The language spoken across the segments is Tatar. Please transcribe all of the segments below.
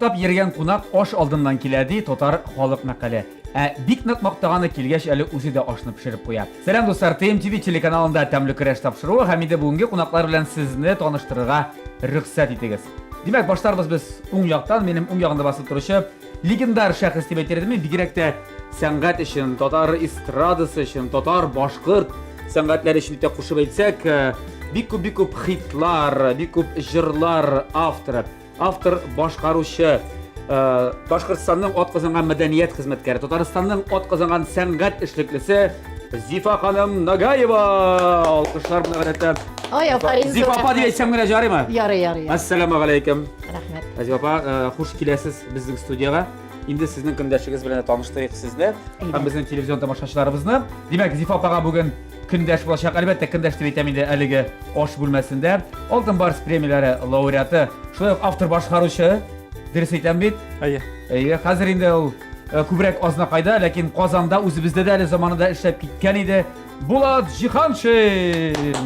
Мактап йөргән кунак аш алдыннан килә, ди татар халык мәкале. Ә бик нык мактаганы килгәч әле үзе дә ашны пешереп куя. Сәлам, дуслар, ТМТV телеканалында Тәмле көрәш тапшыруы һәм инде бүгенге кунаклар белән сезне таныштырырга рөхсәт итегез. Димәк, башларбыз без уң яктан, минем уң ягымда басып торучы легендар шәхес дип әйтер идем мин, бигрәк тә сәнгать өчен, татар эстрадасы өчен, татар, башкорт сәнгатьләре өчен дип тә кушып әйтсәк, э, бик күп бик күп хитлар, бик күп җырлар авторы. Автор, башкаручы, э, Башкортстанның атказанган мәдәният хезмәткәре, Татарстанның атказанган сәнгать эшлеклесе Зифа ханым Нагаева. Алкышлар белән гадәттә. Ай, афәрин. Зифа апа дип әйтсәм генә ярыймы? Ярый, ярый. Ассаламу алейкум. Рәхмәт. Зифа апа, э, хуш киләсез безнең студиягә. Инде сезнең көндәшегез белән дә таныштырыйк сезне һәм безнең телевизион тамашачыларыбызны. Димәк, Зифа апага бүген көндәш булачак. Әлбәттә, көндәш дип әйтәм инде әлеге аш бүлмәсендә. Алтын Барс премияләре лауреаты, шулай ук автор башкаручы. Дөрес әйтәм бит? Әйе. Әйе, хәзер инде ул э, күбрәк Азнакайда, ләкин Казанда үзебездә дә әле заманында эшләп киткән иде. Булат Җиһаншин.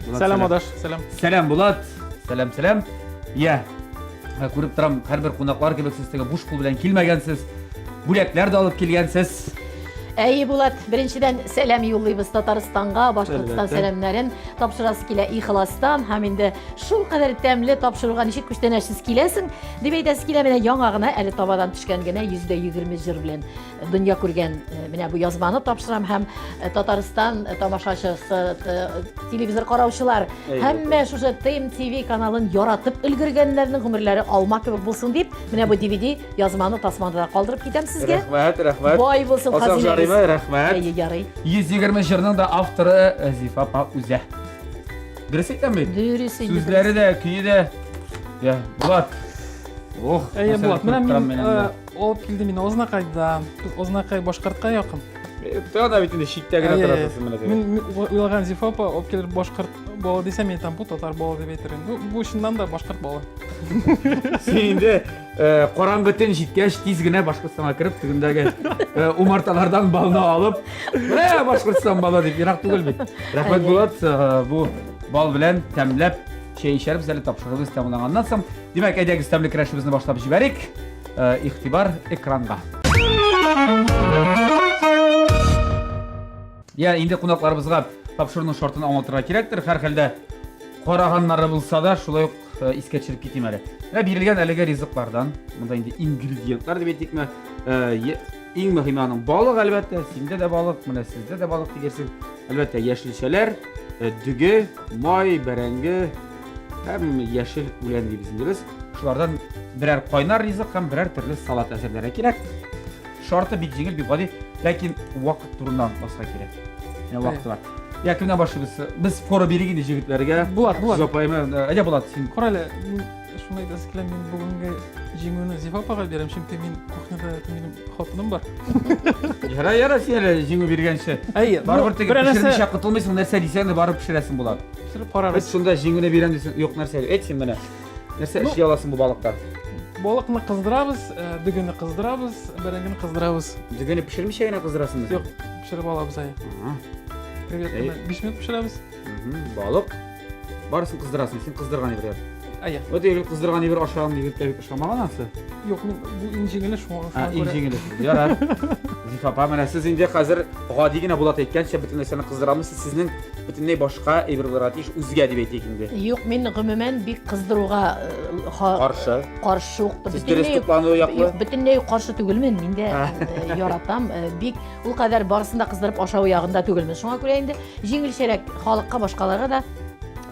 Булат, Сәлам, адаш, сәлам. Сәлам, Булат. Сәлам, сәлам. Я, Ә, күреп торам, һәрбер кунаклар кебек сез теге буш кул белән килмәгәнсез. Бүләкләр дә алып килгәнсез. Әйе, Булат, беренчедән сәлам юллыйбыз Татарстанга, Башкортстан Әлбәттә. сәламнәрен тапшырасы килә ихластан һәм инде шул кадәр тәмле тапшыруга ничек күчтәнәчсез киләсең, дип әйтәсе килә. Менә яңа гына әле табадан төшкән генә 120 җыр белән дөнья күргән э, менә бу язманы тапшырам һәм э, Татарстан э, тамашачысы, телевизор караучылар һәммә шушы ТМТВ каналын яратып өлгергәннәрнең гомерләре алма кебек булсын дип, менә бу DVD язманы тасмада да калдырып китәм сезгә. Рәхмәт, рәхмәт. Бай булсын хәзинәгез. Рәхмәт. Әйе, ярый. 120 җырның да авторы Зифа апа үзе. Дөрес әйтәм бит? Дөрес инде. Сүзләре дә, көе дә. Я, Булат. Ох, Әйе, Булат. Менә мин Алып килде мине Ознакайдан. Ознакай башкортка якын. Тора да бит инде читтә генә торасың менә. Мин уйлаган Зифа апа алып килер башкорт бала дисә, мин әйтәм, бу татар бала дип әйтер идем. Ну, бу чыннан да башкорт бала. Син инде э, караңгы төн җиткәч, тиз генә Башкортстанга кереп, тегендәге э, умарталардан балны алып, менә Башкортстан балы дип, ерак түгел бит. Рәхмәт, Булат, э, бу бал белән тәмләп чәй эчәрбез әле тапшырыбыз тәмамланганнан соң. Димәк, әйдәгез тәмле көрәшебезне башлап җибәрик. Э, игътибар экранга. Я, инде кунакларыбызга тапшыруның шартын аңлатырга кирәктер. Һәрхәлдә караганнары булса да, шулай ук э, искә төшереп китим әле. Менә бирелгән әлеге ризыклардан, монда инде ингредиентлар дип әйтикме, э, иң мөһиме аның балык әлбәттә, синдә дә балык, менә сездә дә балык дигәнсең. Әлбәттә, яшелчәләр, дөге, май, бәрәңге, Һәм яшел үлән дибез инде без. Шулардан берәр кайнар ризык һәм берәр төрле салат әзерләргә кирәк. Шарты бик җиңел, бик гади, ләкин вакыт турында онытмаска кирәк. Менә вакыты бар. Я, кемнән башлыйбыз? Без фора бирик инде җегетләргә. Булат, Булат. Зопаймы? Әйдә, Булат, син. Кара әле, шуны әйтәсе килә, мин бүгенге җиңүне Зифа апага бирәм, чөнки мин кухняда минем хатыным бар. Яра, яра, син әле җиңү биргәнче. Әйе, барыбер теге пешермичә котылмыйсың, нәрсә дисәң дә барып пешерәсең, Булат. Пешереп карарбыз. Без шунда җиңүне бирәм дисең. Юк, нәрсә? Әйт син менә. Нәрсә эшли аласың бу балыктан? Балыкны кыздырабыз, э, дөгене кыздырабыз, бәрәңгене кыздырабыз. Дөгене пешермичә генә кыздырасыңмы? Юк, пешереп алабыз әй. Креветканы 5 минут пешерәбез. Балык. Барысын кыздырасың, син кыздырган әйберләр. Әйе. Вот егет кыздырган әйбер ашаган егеткә бик ошамаган ансы. Юк, мин бу иң җиңеле шуңа. А, иң җиңеле. Ярар. Зифа апа, менә сез инде хәзер гади генә Булат әйткәнчә бөтен нәрсәне кыздыра алмыйсыз. Сезнең бөтенләй башка әйбер булырга тиеш, үзгә дип әйтик инде. Юк, мин гомумән бик кыздыруга э, каршы. Каршы ук. Сез дөрес туклану яклы? Юк, бөтенләй каршы түгелмен. Мин дә э, яратам. Э, бик ул кадәр барысын да кыздырып ашау ягында түгелмен. Шуңа күрә инде җиңелчәрәк халыкка, башкаларга да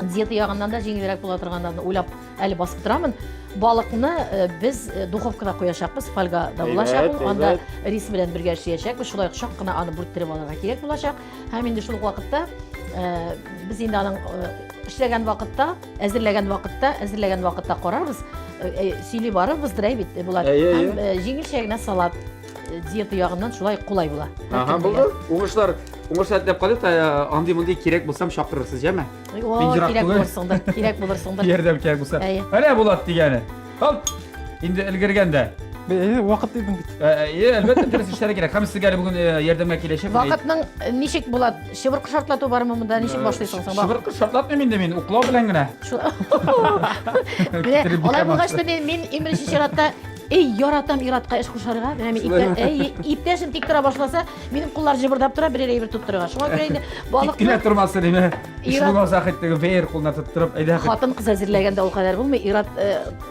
диета ягыннан да җиңелрәк була торганнарын уйлап әле басып торамын. Балыкны э, без э, духовкада куячакбыз, фольгада булачак ул. Анда рис белән бергә эшләячәкбез. Шулай ук чак кына аны бүрттереп алырга кирәк булачак. Һәм инде шул ук вакытта э, без инде аның эшләгән вакытта, әзерләгән вакытта, әзерләгән вакытта карарбыз, сөйли барырбыздыр, әй бит, болар. Һәм җиңелчә генә салат диета ягыннан шулай кулай була. Ага, булды. Уңышлар, уңышлар теләп калыйк та, андый-мондый кирәк булсам чакырырсыз, яме? О, кирәк булырсыңдыр, кирәк булырсыңдыр. Ярдәм кирәк булса. Әнә Булат дигәне. Хоп! Инде өлгергән дә. Әйе, вакыт дидең бит. Әйе, әлбәттә, дөрес эшләргә кирәк. Һәм сезгә әле бүген ярдәмгә киләчәк. Вакытның ничек була? Чыбыркы шартлату бармы монда? Ничек башлыйсың соң? Чыбыркы шартлатмыйм инде мин, уклау белән генә. Менә алай булгач та мин иң беренче чиратта Эй, яратам ир-атка эш кушарга. Менә мин иптә, әй, иптәшем тик тора башласа, минем куллар җыбырдап тора, берәр әйбер тоттырырга. Шуңа күрә инде балыкны Тик кенә тормасын, име. Эш булмаса хит теге веер кулына тоттырып, әйдә. Хатын-кыз әзерләгәндә ул кадәр булмый. Ир-ат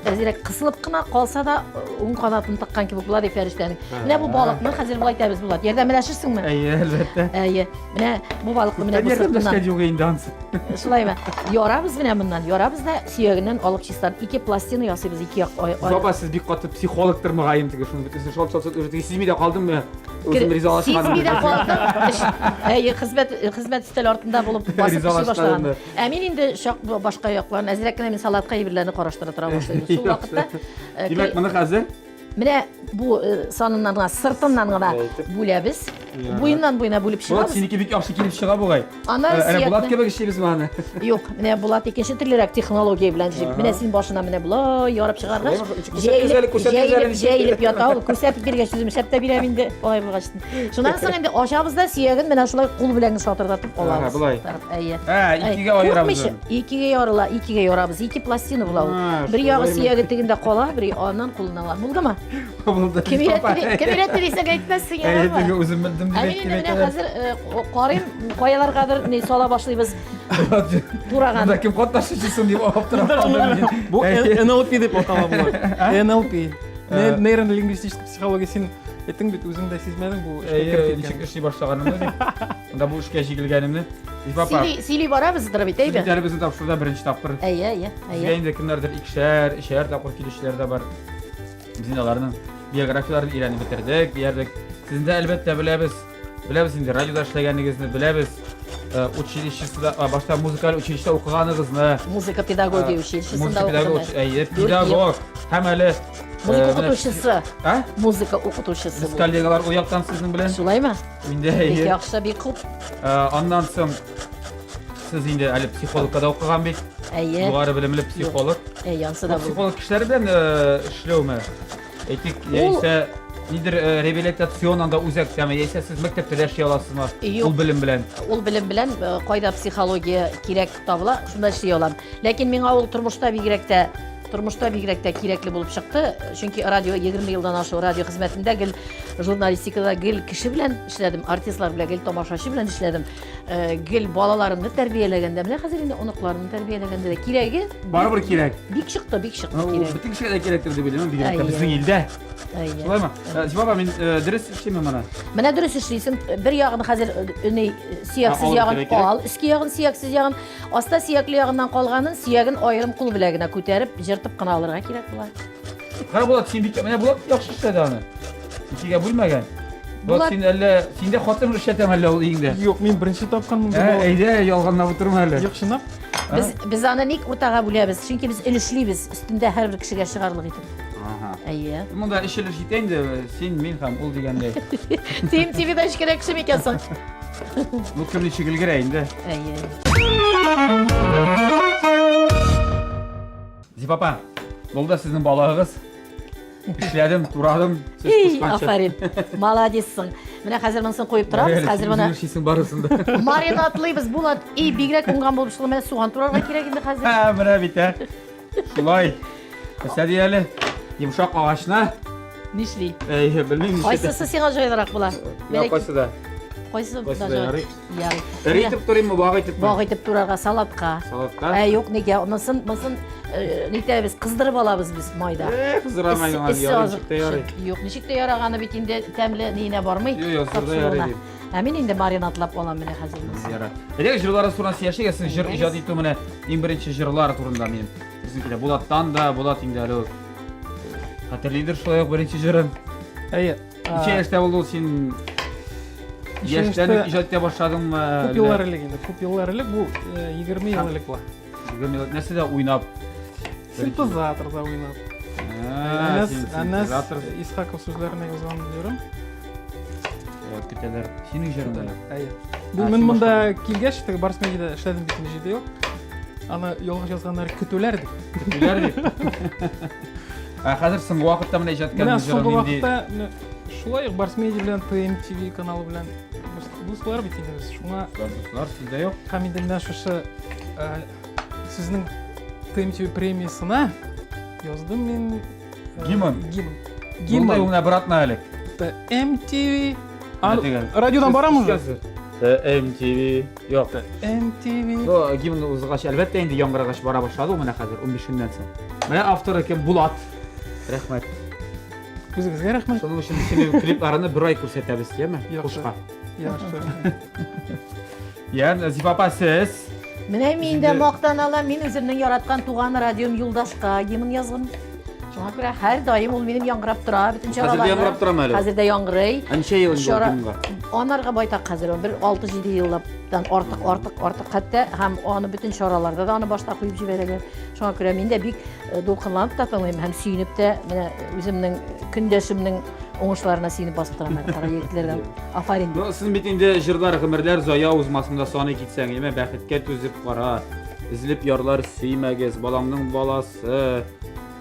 әзрәк кысылып кына калса да, уң канатын тыккан кебек була дип фәрештәнең. Менә бу балыкны хәзер болай итәбез, Булат. Ярдәмләшерсеңме? Әйе, әлбәттә. Әйе. Менә бу балыкны менә бу сыртыннан. Ярдәмләшкән юк инде ансы. Шулаймы? Ярабыз менә моннан, ярабыз да сөягеннән алып чистартып, ике пластина ясыйбыз ике як. Апа, сез бик каты психологтыр мөгаен теге шуны бөтенесен шалт шалт шалт сизми дә калдым. Үзем ризалашканым. Сизми дә калдым. Әйе, хезмәт хезмәт өстәл артында булып басып эшли башлаган. Ә мин инде чак башка якларын әзрәк кенә мин салатка әйберләрне караштыра тора башлыйм. Шул вакытта Димәк, моны хәзер Менә бу саныннан гына, сыртыннан гына бүләбез. Буеннан буена бүлеп чыгабыз. Булат, синеке бик яхшы килеп чыга бугай. Аннары Әнә Булат кебек эшлибезме аны? Юк, менә Булат икенче төрлерәк технология белән эшли. Менә син башына менә болай ярып чыгаргач, җәелеп, җәелеп ята ул. Күрсәтеп биргәч, үзем шәп тә бирәм инде, алай булгач. Шуннан соң инде ачабыз да сөяген менә шулай кул белән шатырдатып алабыз. Болай. Әйе. Ә, икегә аерабыз. Икегә ярыла, икегә ярабыз. Ике пластина була ул. Бер ягы сөяге тегендә кала, бер аннан кулына ала. Булдымы? Булды. Кем өйрәтте, кем өйрәтте дисәң әйтмәссең, ярармы? Әйе, үзем белдем дип. Ә мин инде менә хәзер карыйм, каяларгадыр ни сала башлыйбыз. Тураган. Монда кем катнашучысың дип аптырап калдым мин. Бу НЛП дип атала болар. НЛП. Нейролингвистическая психология син әйттең бит, үзең дә сизмәдең бу эшкә кереп киткәнне. Ничек эшли башлаганымны дип. Монда бу эшкә җигелгәнемне. Сөйли, сөйли барабыздыр бит, әйбәт. Сүзләре безнең тапшыруда беренче тапкыр. Әйе, әйе, әйе. Безгә инде кемнәрдер икешәр, өчәр тапкыр килүчеләр дә бар. Без инде аларның биографияләрен өйрәнеп бетердек, диярлек. Сезне дә әлбәттә беләбез. Беләбез инде радиода эшләгәнегезне, беләбез. Э, училищесында, башта музыкаль училищеда укыганыгызны. Музыка педагогия училищесында укыдым. Әйе, педагог. Һәм әле Музыка укытучысы. А? Музыка укытучысы. Без коллегалар ул яктан сезнең белән. Шулаймы? Инде әйе. Бик яхшы, бик күп. Аннан соң сез инде әле психологка да укыган бит. Әйе. Югары белемле психолог. Әйе, ансы да булды. Психолог кешеләр белән эшләүме? Әйтик, яисә нидер реабилитацион анда үзәктәме, яисә сез мәктәптә дә эшли аласызмы? Ул белем белән. Ул белем белән кайда психология кирәк табыла, шунда эшли алам. Ләкин миңа ул тормышта бигрәк тә тормышта бигрәк тә кирәкле булып чыкты. Чөнки радио 20 елдан ашык радио хезмәтендә гел журналистикада гел кеше белән эшләдем, артистлар белән гел тамашачы белән эшләдем. Э, гел балаларымны тәрбияләгәндә, менә хәзер инде оныкларымны тәрбияләгәндә дә кирәге барыбер кирәк. Бик чыкты, бик чыкты кирәк. Бөтен кешегә дә кирәктер дип уйлыйм, бигрәк тә безнең илдә. Шулаймы? Э, Зифа мин э, дөрес эшлиме моны? Менә дөрес эшлисең. Бер ягын хәзер ни сөяксез ягын ал, өске ягын сөяксез ягын, аста сөякле ягыннан калганын сөяген аерым кул белән генә күтәреп, җыртып кына алырга кирәк була. Кара Булат, син бик менә Булат яхшы эшләде аны. Икегә бүлмәгән. Булат, син әллә синдә хатын эшләтәм әллә ул өеңдә? Юк, мин беренче тапкыр монда. Ә, әйдә, ялганлап утырма әле. Юк, чынлап. Без без аны ник уртага бүләбез? Чөнки без өлешлибез, өстендә һәрбер кешегә чыгарлык итеп. Ага. Әйе. Монда өч өлеш җитә инде, син, мин һәм ул дигәндәй. Тим ТВда өч кенә кеше микән соң? Ну, кем ничек өлгерә инде. Әйе. Зифа апа, булды сезнең балагыз. Эшләдем, турадым. Сез кушканча. Афәрин. Молодецсың. Менә хәзер монысын куеп торабыз. Хәзер моны эшлисең барысын да. Маринадлыйбыз. Булат, и бигрәк уңган булып чыкты. Менә суган турарга кирәк инде хәзер. Һә, менә бит, ә. Шулай. Нәрсә ди әле? Йомшак агачны. Нишли? Әй, белмим ничек. Кайсысы сиңа җайлырак була? Я кайсы да. Кайсы да ярый. Ярый. Эре итеп турыйммы, вак итепме? Вак итеп турарга салатка. Салатка? Ә юк, нигә? Монысын, монысын э, нитәбез, кыздырып алабыз без майда. Э, кыздыра майда, ярый, ничек тә ярый. Юк, ничек тә яраганы бит инде тәмле ниенә бармый. Юк, юк, зурда ярый дип. Ә мин инде маринадлап алам менә хәзер. Ярар. Әйдәгез җырлар турында сөйләшик, сез җыр иҗат итү менә иң беренче җырлар турында минем. Безнең килә Булаттан да, Булат инде әле хәтерлидер шулай ук беренче җырын. Әйе. Ничә яшьтә булды ул син? Яшьтән үк иҗат итә башладыңмы? Күп еллар элек инде, күп еллар элек бу 20 ел элек була. 20 ел нәрсәдә уйнап? Синтезаторда уйнап. Әнәс, Әнәс Исхаков сүзләренә язган җырым. Көтәләр. Синең җырың. Әйе. Бу мин монда килгәч, теге Барс Медиада эшләдем бит инде 7 ел. Аны ялгыш язганнар көтүләр дип. Көтүләр дип. Ә хәзер соңгы вакытта менә иҗат иткән Менә соңгы вакытта менә шулай ук Барс Медиа белән ТМТВ каналы белән дуслар бит инде без. Шуңа дуслар сездә юк. Һәм инде менә шушы э, сезнең ТМТВ премиясенә яздым мин э, Гимн. Гимн. Гимн. Монда менә бер атна элек. ТМТВ. Радиодан барамы уже? ТМТВ. Юк. MTV. Ну, гимн узгач, әлбәттә инде яңгырагач бара башлады ул менә хәзер 15 көннән соң. Менә авторы кем? Булат. Рәхмәт. Үзегезгә рәхмәт. Шуның өчен синең клипларыңны бер ай күрсәтәбез, яме? Кушка. Яхшы. Я, Зифа апа, сез? Менә мин дә мактана алам, мин үземнең яраткан туган радиом Юлдашка гимн яздым. Шуңа күрә һәр даим ул минем яңгырап тора, бөтен чараларда. Хәзер дә яңгырап торамы әле? Хәзер дә яңгырый. Ә ничә ел инде ул гимнга? Анарга байтак хәзер, бер 6-7 еллаптан артык, артык, артык хәтта һәм аны бөтен чараларда да аны башта куеп җибәрәләр. Шуңа күрә мин дә бик э, дулкынланып та тыңлыйм һәм сөенеп тә менә үземнең көндәшемнең уңышларына сөенеп басып торам әле кара егетләргә. Афарин. Ну, сез бит инде җырлар гомерләр зая узмасында саный китсәң, яме бәхеткә түзеп кара. Өзелеп ярлар сөймәгез, баламның баласы.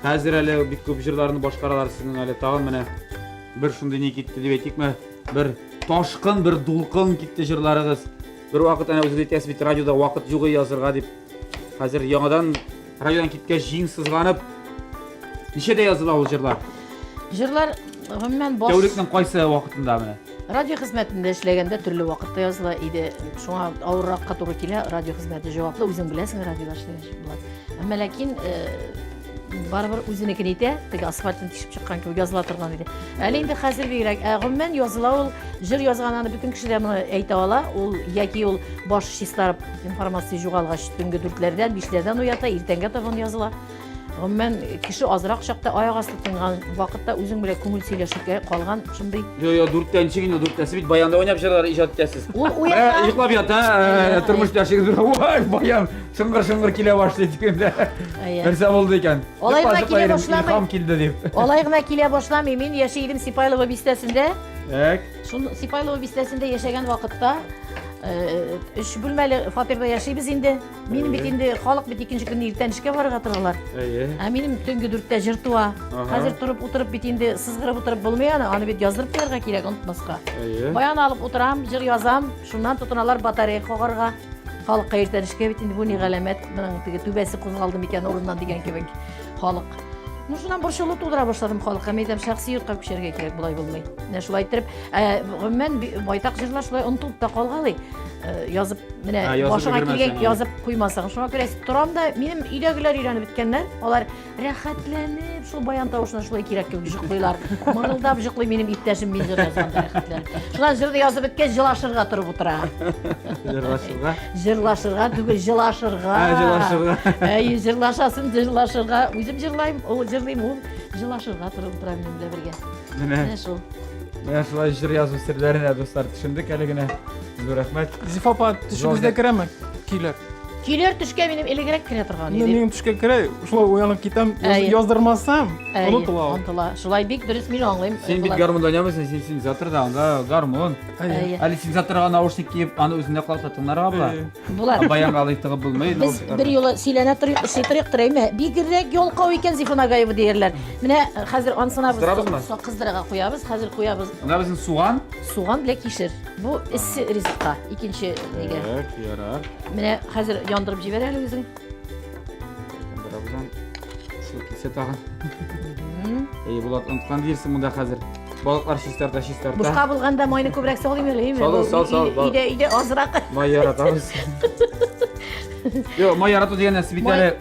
Хәзер әле бик күп җырларны башкаралар сезнең әле тагын менә бер шундый ни китте дип әйтикме? Бер ташкын, бер дулкын китте җырларыгыз. Бер вакыт әнә үзегез әйтәсез бит радиода вакыт югы язырга дип. Хәзер яңадан радиодан киткәч җиң сызганып ничәдә языла ул җырлар? Җырлар гомумән баш Тәүлекнең кайсы вакытында менә? Радио хезмәтендә эшләгәндә төрле вакытта языла иде. Шуңа авырракка туры килә. Радио хезмәте җаваплы, үзең беләсең, радиода эшләгәч була. Әмма ләкин э, барыбер үзенекен итә, теге асфальтын тишеп чыккан кебек языла торган иде. Әле инде хәзер бигрәк. Ә гомумән языла ул, җыр язган аны бөтен кеше дә моны әйтә ала. Ул яки ул баш чистарып информация югалгач төнге дүртләрдән, бишләрдән уята, иртәнгә табан языла. Гомумән, кеше азрак чакта аяк асты тынган вакытта үзең белән күңел сөйләшүгә калган шундый. Йо, йо, дүрттә ничек инде дүрттәсе бит баянда уйнап җырлар иҗат итәсез. Ул уята. Менә йоклап ята, э, тормыш иптәшегез белән, ой, баян шыңгыр-шыңгыр килә башлый дигәндә. Нәрсә булды икән? Алай гына килә башламый. Илһам килде дип. Алай гына килә башламый. Мин яши идем Сипайлово бистәсендә. Так. Шул Сипайлово бистәсендә яшәгән вакытта э, өч бүлмәле фатирда яшибез инде. Минем бит инде халык бит икенче көнне иртән эшкә барырга торалар. Әйе. Ә минем төнге дүрттә җыр туа. Хәзер торып утырып бит инде сызгырып утырып булмый аны, аны бит яздырып куярга кирәк, онытмаска. Әйе. Баян алып утырам, җыр язам, шуннан тотыналар батарея кагарга. Халыкка иртән эшкә бит инде бу ни галәмәт, моның теге түбәсе кузгалды микән урыннан дигән кебек халык. Ну, шуннан борчылу тудыра башладым халыкка. Мин әйтәм, шәхси йортка күчәргә кирәк, болай булмый. Менә шулай иттереп, ә, гомумән, байтак җырлар шулай онытылып та калгалый. Э, язып, менә башыңа килгән язып куймасаң. Шуңа күрә торам да, минем өйдәгеләр өйрәнеп беткәннәр. Алар рәхәтләнеп шул баян тавышына шулай кирәк кебек җоклыйлар. Мырылдап җоклый минем иптәшем мин җыр язганда рәхәтләнеп. Шуннан җырны язып беткәч, җылашырга торып утыра. Җырлашырга? Җырлашырга түгел, җылашырга. Ә, җылашырга. Әйе, җырлашасын, җырлашырга. Үзем җырлайм, ул җырлыйм, ул җылашырга торып утыра минем белән бергә. Менә. Менә шул. Менә шулай җыр язу серләренә, дуслар, төшендек әле генә. Зур рәхмәт. Зифа апа, төшегездә керәме көйләр? Көйләр төшкә минем элегрәк керә торган иде. Минем төшкә керә, шулай уянып китәм, яздырмасам, онытыла. Онытыла. Шулай бик дөрес мин аңлыйм. Син бит гармунда уйнамыйсың, син синтезатор да, анда гармун. Әле синтезаторга наушник киеп, аны үзеңдә колакта тыңларга була. Була. Баянга алай тыгып булмый. Без бер юлы сөйләнә торыйк, эшли торыйк, торыйм. Бигрәк ялкау икән Зифа Нагаева диярләр. Менә хәзер ансына без кыздырырга куябыз, хәзер куябыз. Менә безнең суган. Суган белән кишер. Бу эссе ризыкка, икенче нигә. Так, ярар. Менә хәзер яндырып җибәр әле үзең. Яндырабыз. Шул килсә тагын. Эй, Булат, оныткан диерсең монда хәзер. Балыклар чистарта, чистарта. Бушка булганда майны күбрәк салыйм әле, әйме? Сал, сал, сал. Өйдә, өйдә азрак. Май яратабыз. Юк, май ярату дигән нәрсә бит әле.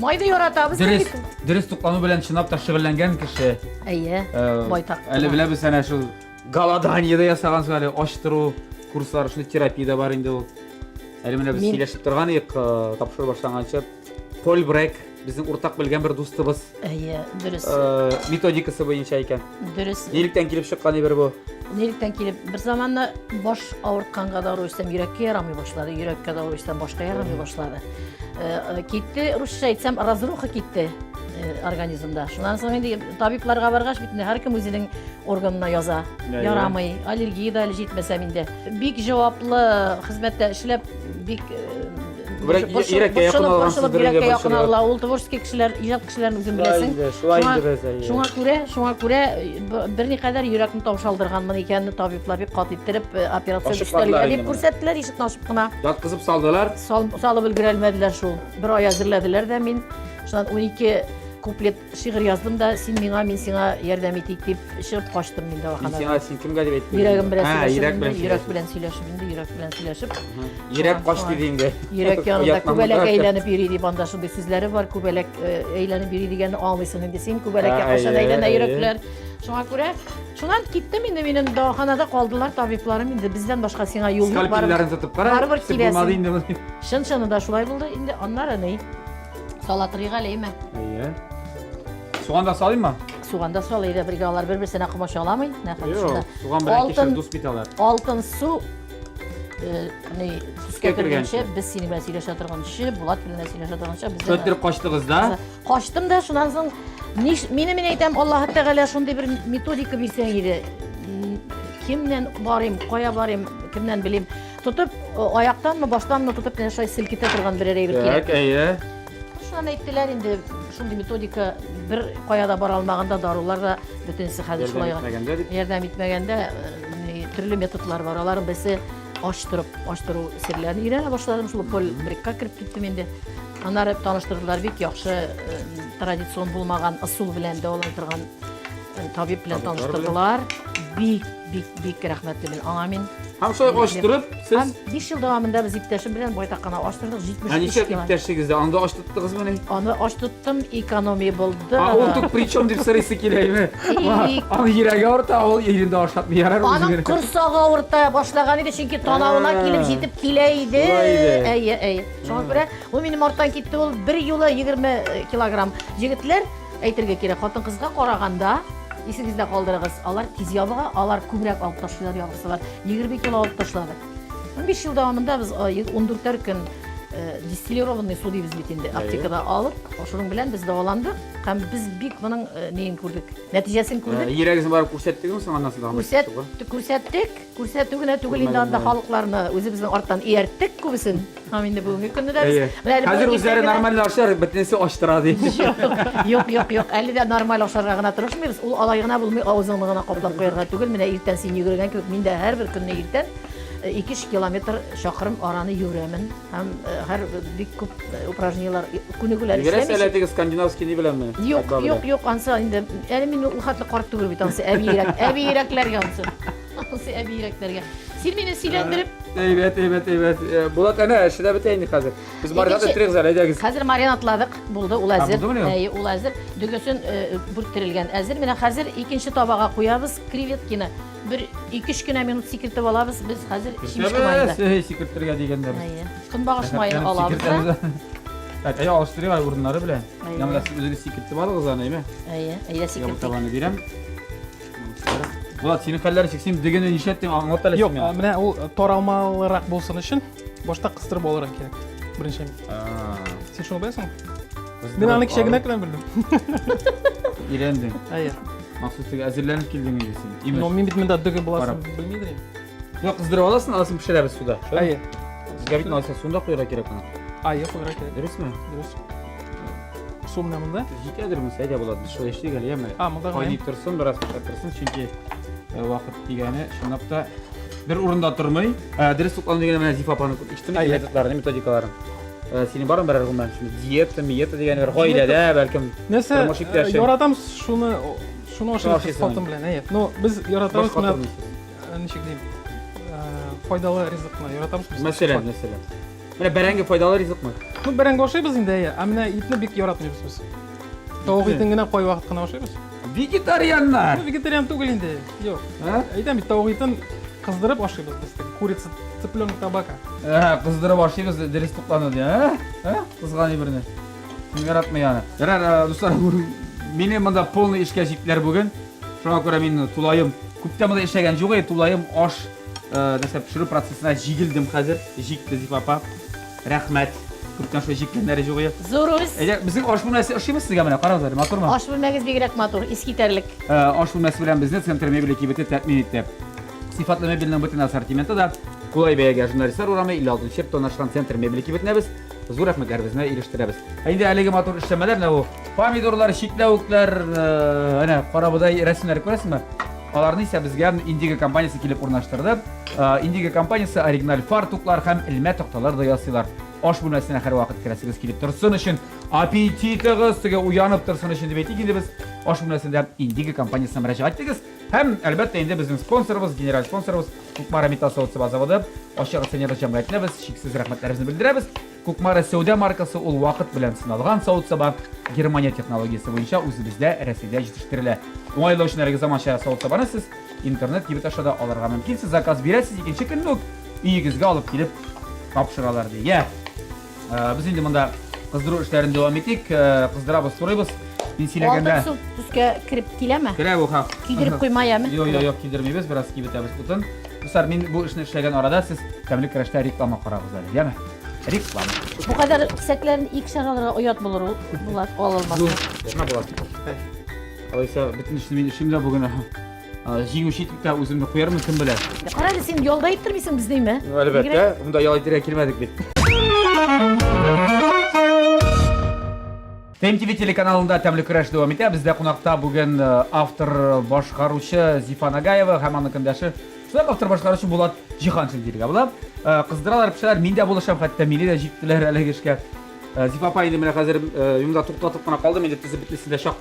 Майны яратабыз. Дөрес, дөрес туклану белән чынлап та шөгыльләнгән кеше. Әйе, байтак. Әле беләбез әнә шул Голодание да ясаган соң әле ачтыру курслары, шундый терапия дә бар инде ул. Әле менә без сөйләшеп торган идек, э, тапшыру башланганчы. Поль Брек, безнең уртак белгән бер дустыбыз. Әйе, дөрес. Э, методикасы буенча икән. Дөрес. Нилектән килеп чыккан әйбер бу? Нилектән килеп, бер заманны баш авыртканга дару эчсәм, йөрәккә ярамый башлады, йөрәккә дару эчсәм, башка ярамый башлады. Э, китте, русча әйтсәм, разруха китте организмда. Шуннан соң инде табибларга баргач, бит инде һәркем үзенең органына яза. Ярамый. Аллергия дә әле җитмәсә миндә. Бик җаваплы хезмәттә эшләп, бик э, Күбрәк йөрәккә якын алгансыздыр инде, йөрәккә якын ала. Ул творческий кешеләр, иҗат кешеләрен үзең беләсең. Шулай инде без, әйе. Шуңа күрә, шуңа күрә берникадәр йөрәкне таушалдырганмын икәнне табиблар бик каты иттереп операция өстәлгә дип күрсәттеләр, ишекне ачып кына. Яткызып салдылар. Салып өлгерә алмадылар шул. Бер ай әзерләделәр дә мин. Шуннан 12 куплет Шигырь яздым да, син миңа, мин сиңа ярдәм итик дип чыгып качтым мин дәваханада. Мин сиңа, син кемгә дип әйттең? Йөрәгем белән сөйләшеп. Йөрәк белән йөрәк белән сөйләшеп инде, йөрәк белән сөйләшеп. Йөрәк кач диде инде. Йөрәк янында күбәләк әйләнеп йөри дип анда шундый сүзләре бар, күбәләк э, әйләнеп йөри дигәнне аңлыйсың инде син, күбәләккә кайчан әйләнә йөрәкләр. Шуңа күрә шуннан киттем инде минем дәваханада калдылар табибларым инде бездән башка сиңа юл юк. Скальпельләрен тотып кара. Барыбер киләсең. Чын-чынында шулай булды инде. Аннары ни? Сала торыйк әле, әйме? Әйе. Суган да салыйммы? Суган да сал, әйдә бергә алар бер-берсенә комачауламый. Нәкъ шунда. Суган белән кишер дус бит алар. Алтын су э, ни төскә кергәнче без синең белән сөйләшә торганчы, Булат белән дә сөйләшә торганчы без Шулай иттереп качтыгыз да? Качтым да, шуннан соң мине мин әйтәм, Аллаһ Тәгалә шундый бер методика бирсәң иде. Кемнән барыйм, кая барыйм, кемнән белим. Тотып, аяктанмы, баштанмы тотып, менә шулай селкетә торган берәр әйбер кирәк. Так, әйе. Шуннан әйттеләр инде, шундый методика бер кая да бара алмаганда дарулар да бөтенесе хәзер шулай. Ярдәм итмәгәндә төрле методлар бар. Аларның берсе ач торып, ач тору серләрен өйрәнә башладым. Шул полбрекка кереп киттем инде. Аннары таныштырдылар бик яхшы традицион булмаган ысул белән дәвалана торган табиб белән таныштырдылар. Бик Бик, бик рәхмәтле мин аңа мин. Һәм шулай ачтырып, сез... Һәм 5 ел дәвамында без иптәшем белән байтак кына ачтырдык, 73 Ә нишләп иптәшегез дә? Анда ач тоттыгызмыни? Аны ач тоттым, экономия булды. А ул тут при чем дип сорыйсы килә име? Аның йөрәге авырта, ул ирен дә ашатмый ярар үзе. Аның корсагы авырта башлаган иде, чөнки танавына килеп җитеп килә иде. Әйе, әйе. Шуңа күрә ул минем арттан китте, ул бер юлы 20 килограмм. Җегетләр, Әйтергә кирәк, хатын-кызга караганда, исегездә калдырыгыз, алар тиз ябыга, алар күбрәк алып ташлыйлар ябыксалар. 20 кило алып ташлады. 15 ел дәвамында без 14 көн дистиллированный су дибез бит инде, аптекада алып, шуның белән без дәваландык һәм без бик моның неен күрдек, нәтиҗәсен күрдек. Йөрәгегезне барып күрсәттегезме соң аннан соң? Күрсәт, күрсәттек. Күрсәтү генә түгел инде анда халыкларны үзебезнең арттан иярттек күбесен. Һәм инде бүгенге көндә дә без менә әле Хәзер үзләре нормаль ашар, бөтенесе ачтыра ди. Юк, юк, юк. Әле дә нормаль ашарга гына тырышмыйбыз. Ул алай гына булмый, авызыңны гына каплап куярга түгел. Менә иртән син йөгергән кебек, мин дә һәрбер көнне иртән 2-3 километр чакрым араны йөгерәмен. Һәм һәр бик күп упражнениеләр, күнегүләр эшләмичә. Йөгерәсез әле теге скандинавский ни беләнме? Юк, юк, юк, ансы инде. Әле мин ул хәтле карт түгел бит, ансы әбиерәк, әбиерәкләргә ансы. Ансы әбиерәкләргә. Син мине сөйләндереп. Әйбәт, әйбәт, әйбәт. Булат әнә эше дә бетә инде хәзер. Без маринад иттерик әле, әйдәгез. Хәзер маринадладык, булды, ул әзер. Әйе, ул әзер. Дөгесен бүрттерелгән әзер. Менә хәзер икенче табага куябыз креветкины. Бер ике-өч кенә минут сикертеп алабыз. Без хәзер чимичке маенда. Әй, сикертергә дигәндә без. Әйе. Көнбагыш маен алабыз да. Так, әйе, алыштырыйк әле урыннары белән. Менә сез үзегез сикертеп алыгыз аны, әйме? Әйе, әйдә сикертик. Табаны бирәм. Булат, синең хәлләр ничек? Син дөгене нишләттең? Аңлат әле Юк, менә ул таралмалырак булсын өчен башта кыстырып алырга кирәк. Беренче. Син шуны беләсеңме? Мин аны кичә генә белдем. Өйрәндең. Әйе. Махсус теге әзерләнеп килдең инде син. Имеш. Но мин бит монда дөге буласын белмидер идем. Юк, кыздырып аласың, аласын пешерәбез суда. Әйе. Безгә бит алайса суны да куярга кирәк моны. Әйе, куярга кирәк. Дөресме? Дөрес. Су менә монда. Җитәдер монысы, әйдә Булат, без шулай эшлик әле, яме. А, монда гына. Кайный торсын, бераз пешә торсын, чөнки э, вакыт дигәне чынлап та бер урында тормый. Э, дөрес туклану дигәне менә Зифа апаның ишеттем методларын, методикаларын. Э, синең бармы берәр гомумән шундый диета, миета дигән бер гаиләдә, бәлкем, Нәрсә, тормыш иптәше. Яратам шуны, шуны ашыйбыз хатын белән, әйе. Но без яратабыз менә ничек дим, файдалы ризыкны яратабыз без. Мәсәлән, мәсәлән. Менә бәрәңге файдалы ризыкмы? Ну, бәрәңге ашыйбыз инде, әйе. Ә менә итне бик яратмыйбыз без. Тавык итен генә кайвакыт кына ашыйбыз. Вегетарианнар! Ну, вегетариан түгел инде. Юк. Әйтәм бит, тавык итен кыздырып ашыйбыз без. Курица, цыпленок табака. Ә, кыздырып ашыйбыз, дөрес туклану ди, ә? Ә? Кызган берне. Кем яратмый аны? Ярар, э, дуслар, мине монда полный эшкә җиктеләр бүген. Шуңа күрә мин тулаем күптән монда эшләгән юк иде, тулаем аш э, нәрсә пешерү процессына җигелдем хәзер. Җикте Зифа апа. Рәхмәт. Күптән шулай җиккәннәре юк иде. Зур үз. Әйдә, безнең аш бүлмәсе ошыймы сезгә менә? Карагыз әле, матурмы? Аш бүлмәгез бигрәк матур, искитәрлек. Э, аш бүлмәсе белән безне Центр мебели кибете тәэмин итте. Сыйфатлы мебельнең бөтен ассортименты да кулай бәягә. Журналистлар урамы 56 нчы йортта урнашкан Центр мебели кибетенә без. зур рәхмәтләребезне ирештерәбез. Ә инде әлеге матур эшләмәләр, менә бу помидорлар, чикләвекләр, э, әнә карабодай рәсемнәре күрәсезме? Аларны исә безгә Индиго компаниясе килеп урнаштырды. Э, Индиго компаниясе оригиналь фартуклар һәм элмә такталар да ясыйлар. Аш бүлмәсенә һәрвакыт керәсегез килеп торсын өчен, аппетитыгыз теге уянып торсын өчен дип әйтик инде без аш бүлмәсендә Индиго компаниясенә мөрәҗәгать итегез. Һәм, әлбәттә, инде безнең спонсорыбыз, генераль спонсорыбыз Кукмара металл савыт-саба заводы ачык акционерлык җәмгыятенә без чиксез рәхмәтләребезне белдерәбез. Кукмара сәүдә маркасы ул вакыт белән сыналган савыт-саба Германия технологиясе буенча үзебездә Рәсәйдә җитештерелә. Уңайлы өчен әлеге заманча савыт-сабаны сез интернет кибет аша да алырга мөмкинсез. Заказ бирәсез, икенче көнне үк өегезгә алып килеп тапшыралар ди. Я. Э, без инде монда кыздыру эшләрен дәвам итик. Э, кыздырабыз, турыйбыз. Мин сөйләгәндә Алтын су төскә кереп киләме? Керә бу хак. Кидереп куйма яме? Юк, юк, юк, кидермибез, бераз кибетәбез утын. Дуслар, мин бу эшне эшләгән арада сез тәмле көрәштә реклама карагыз әле, яме? Реклама. Бу кадәр кисәкләрен икешәр алырга оят булыр ул. Булат, ала алмас. Менә Булат. Алайса, бөтен эшне мин эшлим дә бүген. Җиңүче итеп тә үземне куярмын, кем белә. Кара әле, син ялда иттермисең безне, Әлбәттә, монда ял итәргә килмәдек бит. ТМТВ телеканалында тәмле көрәш дәвам итә. Бездә кунакта бүген автор башкаручы Зифа Нагаева һәм аның көндәше, шулай ук автор башкаручы Булат Җиһаншин дияргә була. Кыздыралар, пешәләр, мин дә булышам, хәтта мине дә җиктеләр әлеге эшкә. Зифа апа инде менә хәзер йомда туктатып кына калдым, инде тезеп бетмесен дә чак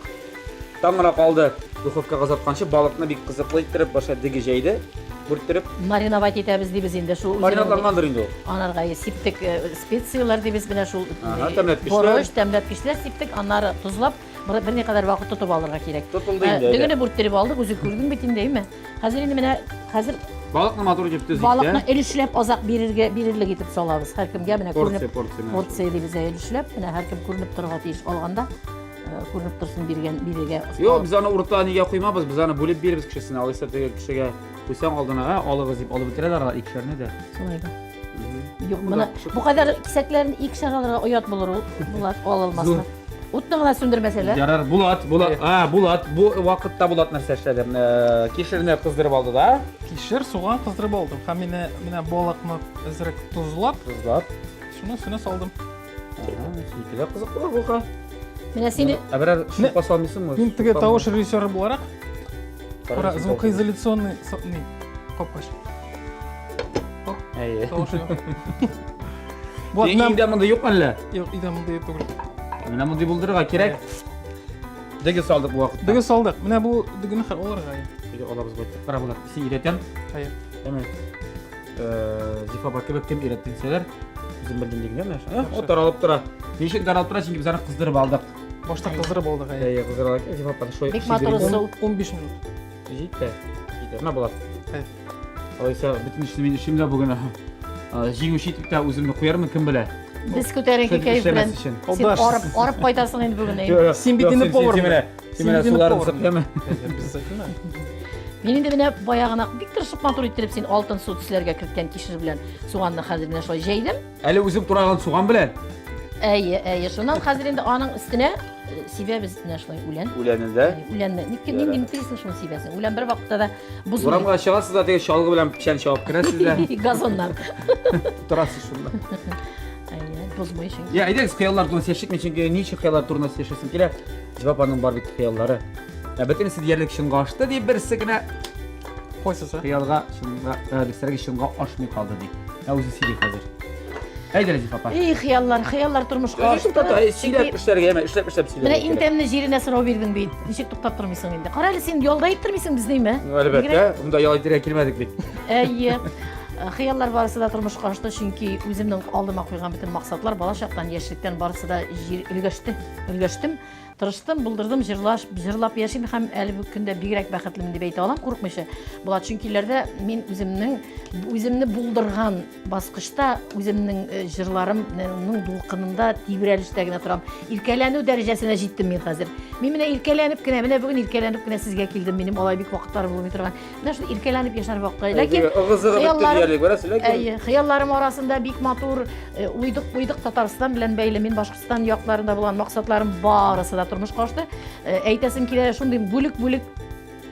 таң гына калды. Духовкага озатканчы балыкны бик кызыклы иттереп баша деге җәйде, бүрттереп. Мариновать итәбез дибез инде шул. Маринадлангандыр инде ул. Анарга сиптек специяләр дибез менә шул. Ага, тәмләткечләр. Борыч, тәмләткечләр сиптек, аннары тозлап берникадәр вакыт тотып алырга кирәк. Тотылды инде. Дегене бүрттереп алдык, үзе күрдең бит инде, әйме? Хәзер инде менә хәзер балыкны матур итеп төзик. Балыкны өлешләп азак бирергә бирерлек итеп салабыз. Һәркемгә менә күренеп порция, порция дибез өлешләп, менә һәркем күренеп торырга тиеш алганда э, күренеп торсын биргән бирергә. Юк, без аны урта нигә куймабыз, без аны бүлеп бирербез кешесенә. Алайса теге кешегә куйсаң алдына, ә, алыгыз дип алып бетерәләр алар икешәрне дә. Шулай да. Юк, моны бу кадәр кисәкләрен икешәр алырга оят булыр ул. Булат ала алмаслар. Утны гына сүндермәсәләр. Ярар, Булат, Булат, а, Булат, бу вакытта Булат нәрсә эшләде? Э, кишерне кыздырып алды да. Кишер, суган кыздырып алдым. Һәм менә менә балыкны әзрәк тозлап, тозлап, шуны өстенә салдым. Ага, синеке дә кызык була бу ха. Менә сине Ә берәр шулпа салмыйсыңмы? Мин теге тавыш режиссеры буларак, кара звукоизоляционный ни, капкач. Әйе. Тавышы юк. Синең өйдә мондый юк әллә? Юк, өйдә мондый түгел. Менә мондый булдырырга кирәк. Дөге салдык бу вакытта. Дөге салдык. Менә бу дөгене хәл алырга. Дөге алабыз бу. Кара булар. Син өйрәтәм. Хәер. Әмма э, Зифа апа кебек кем өйрәтте дисәләр, үзем белдем дигән менә. О, таралып тора. Ни өчен таралып тора? Чөнки без аны кыздырып алдык. Башта кыздырып алдык. Әйе, кыздырып алдык. Зифа апа шулай. Бик матур ысул. 15 минут. Җитә. Җитә. Менә була. Алайса, бөтен эшне мин эшлим дә бүген. Җиңүче итеп тә үземне куярмын, кем белә. Без күтәренке кәеф белән. Син арып, арып кайтасың инде бүген. Әй. Син бит инде повар. Син менә, син менә суларын сык, Обязательно. Мин инде менә баягына бик тырышып матур иттереп син алтын су төсләргә керткән кишер белән суганны хәзер менә шулай җәйдем. Әле үзем тураган суган белән. Әйе, әйе. Шуннан хәзер инде аның өстенә э, сибәбез менә шулай үлән. Үләнен дә. Үләнне. Ник нинди телисең шуны сибәсең. Үлән бер вакытта да бозылмый. Урамга чыгасыз да теге чалгы белән печән чабып керәсез дә. Газоннар. Торасыз шунда. Әйе, бозмый чөнки. Я, әйдәгез хыяллар турында сөйләшик, мин чөнки ничә хыяллар турында сөйләшәсем килә. Зифа апаның бар бит хыяллары. Ә бөтенесе диярлек чынга ашты ди, берсе генә Кайсысы? Хыялга чынга, дөресрәге чынга ашмый калды ди. Ә үзе сөйли хәзер. Әйдә, Рәзиф апа. Эй, хыяллар, хыяллар тормышка ашты. Сөйләп эшләргә, яме, эшләп эшләп сөйләргә. Менә иң тәмле җиренә сорау бирдең бит. Ничек туктап тормыйсың инде? Кара әле, син ялда иттермисең безне, име? Әлбәттә, монда ял итәргә килмәдек бит. Әйе. Хыяллар барысы да тормышка ашты, чөнки үземнең алдыма куйган бөтен максатлар балачактан, яшьлектән барысы да җир өлгәште. Өлгәштем. Тырыштым, булдырдым, җырлаш, җырлап яшим һәм әле бу көндә бигрәк бәхетлемен дип әйтә алам, курыкмыйча. Булат, чөнки илләрдә мин үземнең үземне булдырган баскычта үземнең э, җырларымның дулкынында тибрәлештә генә торам. Иркәләнү дәрәҗәсенә җиттем мин хәзер. Мин менә иркәләнеп кенә, менә бүген иркәләнеп кенә сезгә килдем. Минем алай бик вакытлар булмый торган. Менә шул иркәләнеп яшәр вакыт. Ләкин хыялларым, әйе, хыялларым арасында бик матур э, уйдык уйдык Татарстан белән бәйле мин Башкортстан якларында булган максатларым барысы да тормышка ашты. Э, әйтәсем килә, шундый бүлек-бүлек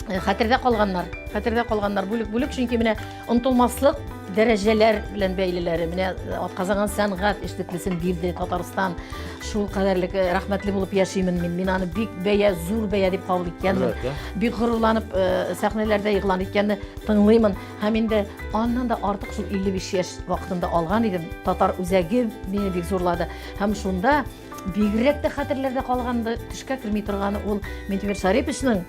э, хәтердә калганнар. Хәтердә калганнар бүлек-бүлек, чөнки менә онытылмаслык дәрәҗәләр белән бәйлеләре. Менә атказанган сәнгать эшлеклесен бирде Татарстан. Шул кадәрлек рәхмәтле булып яшимен мин. Мин аны бик бәя, зур бәя дип кабул иткәнмен. Бик горурланып сәхнәләрдә игълан иткәнне тыңлыймын. Һәм инде аннан да артык шул 55 яшь вакытында алган идем. Татар үзәге мине бик зурлады. Һәм шунда бигрәк тә хәтерләрдә калганды, төшкә керми торганы ул Минтимер Шариповичның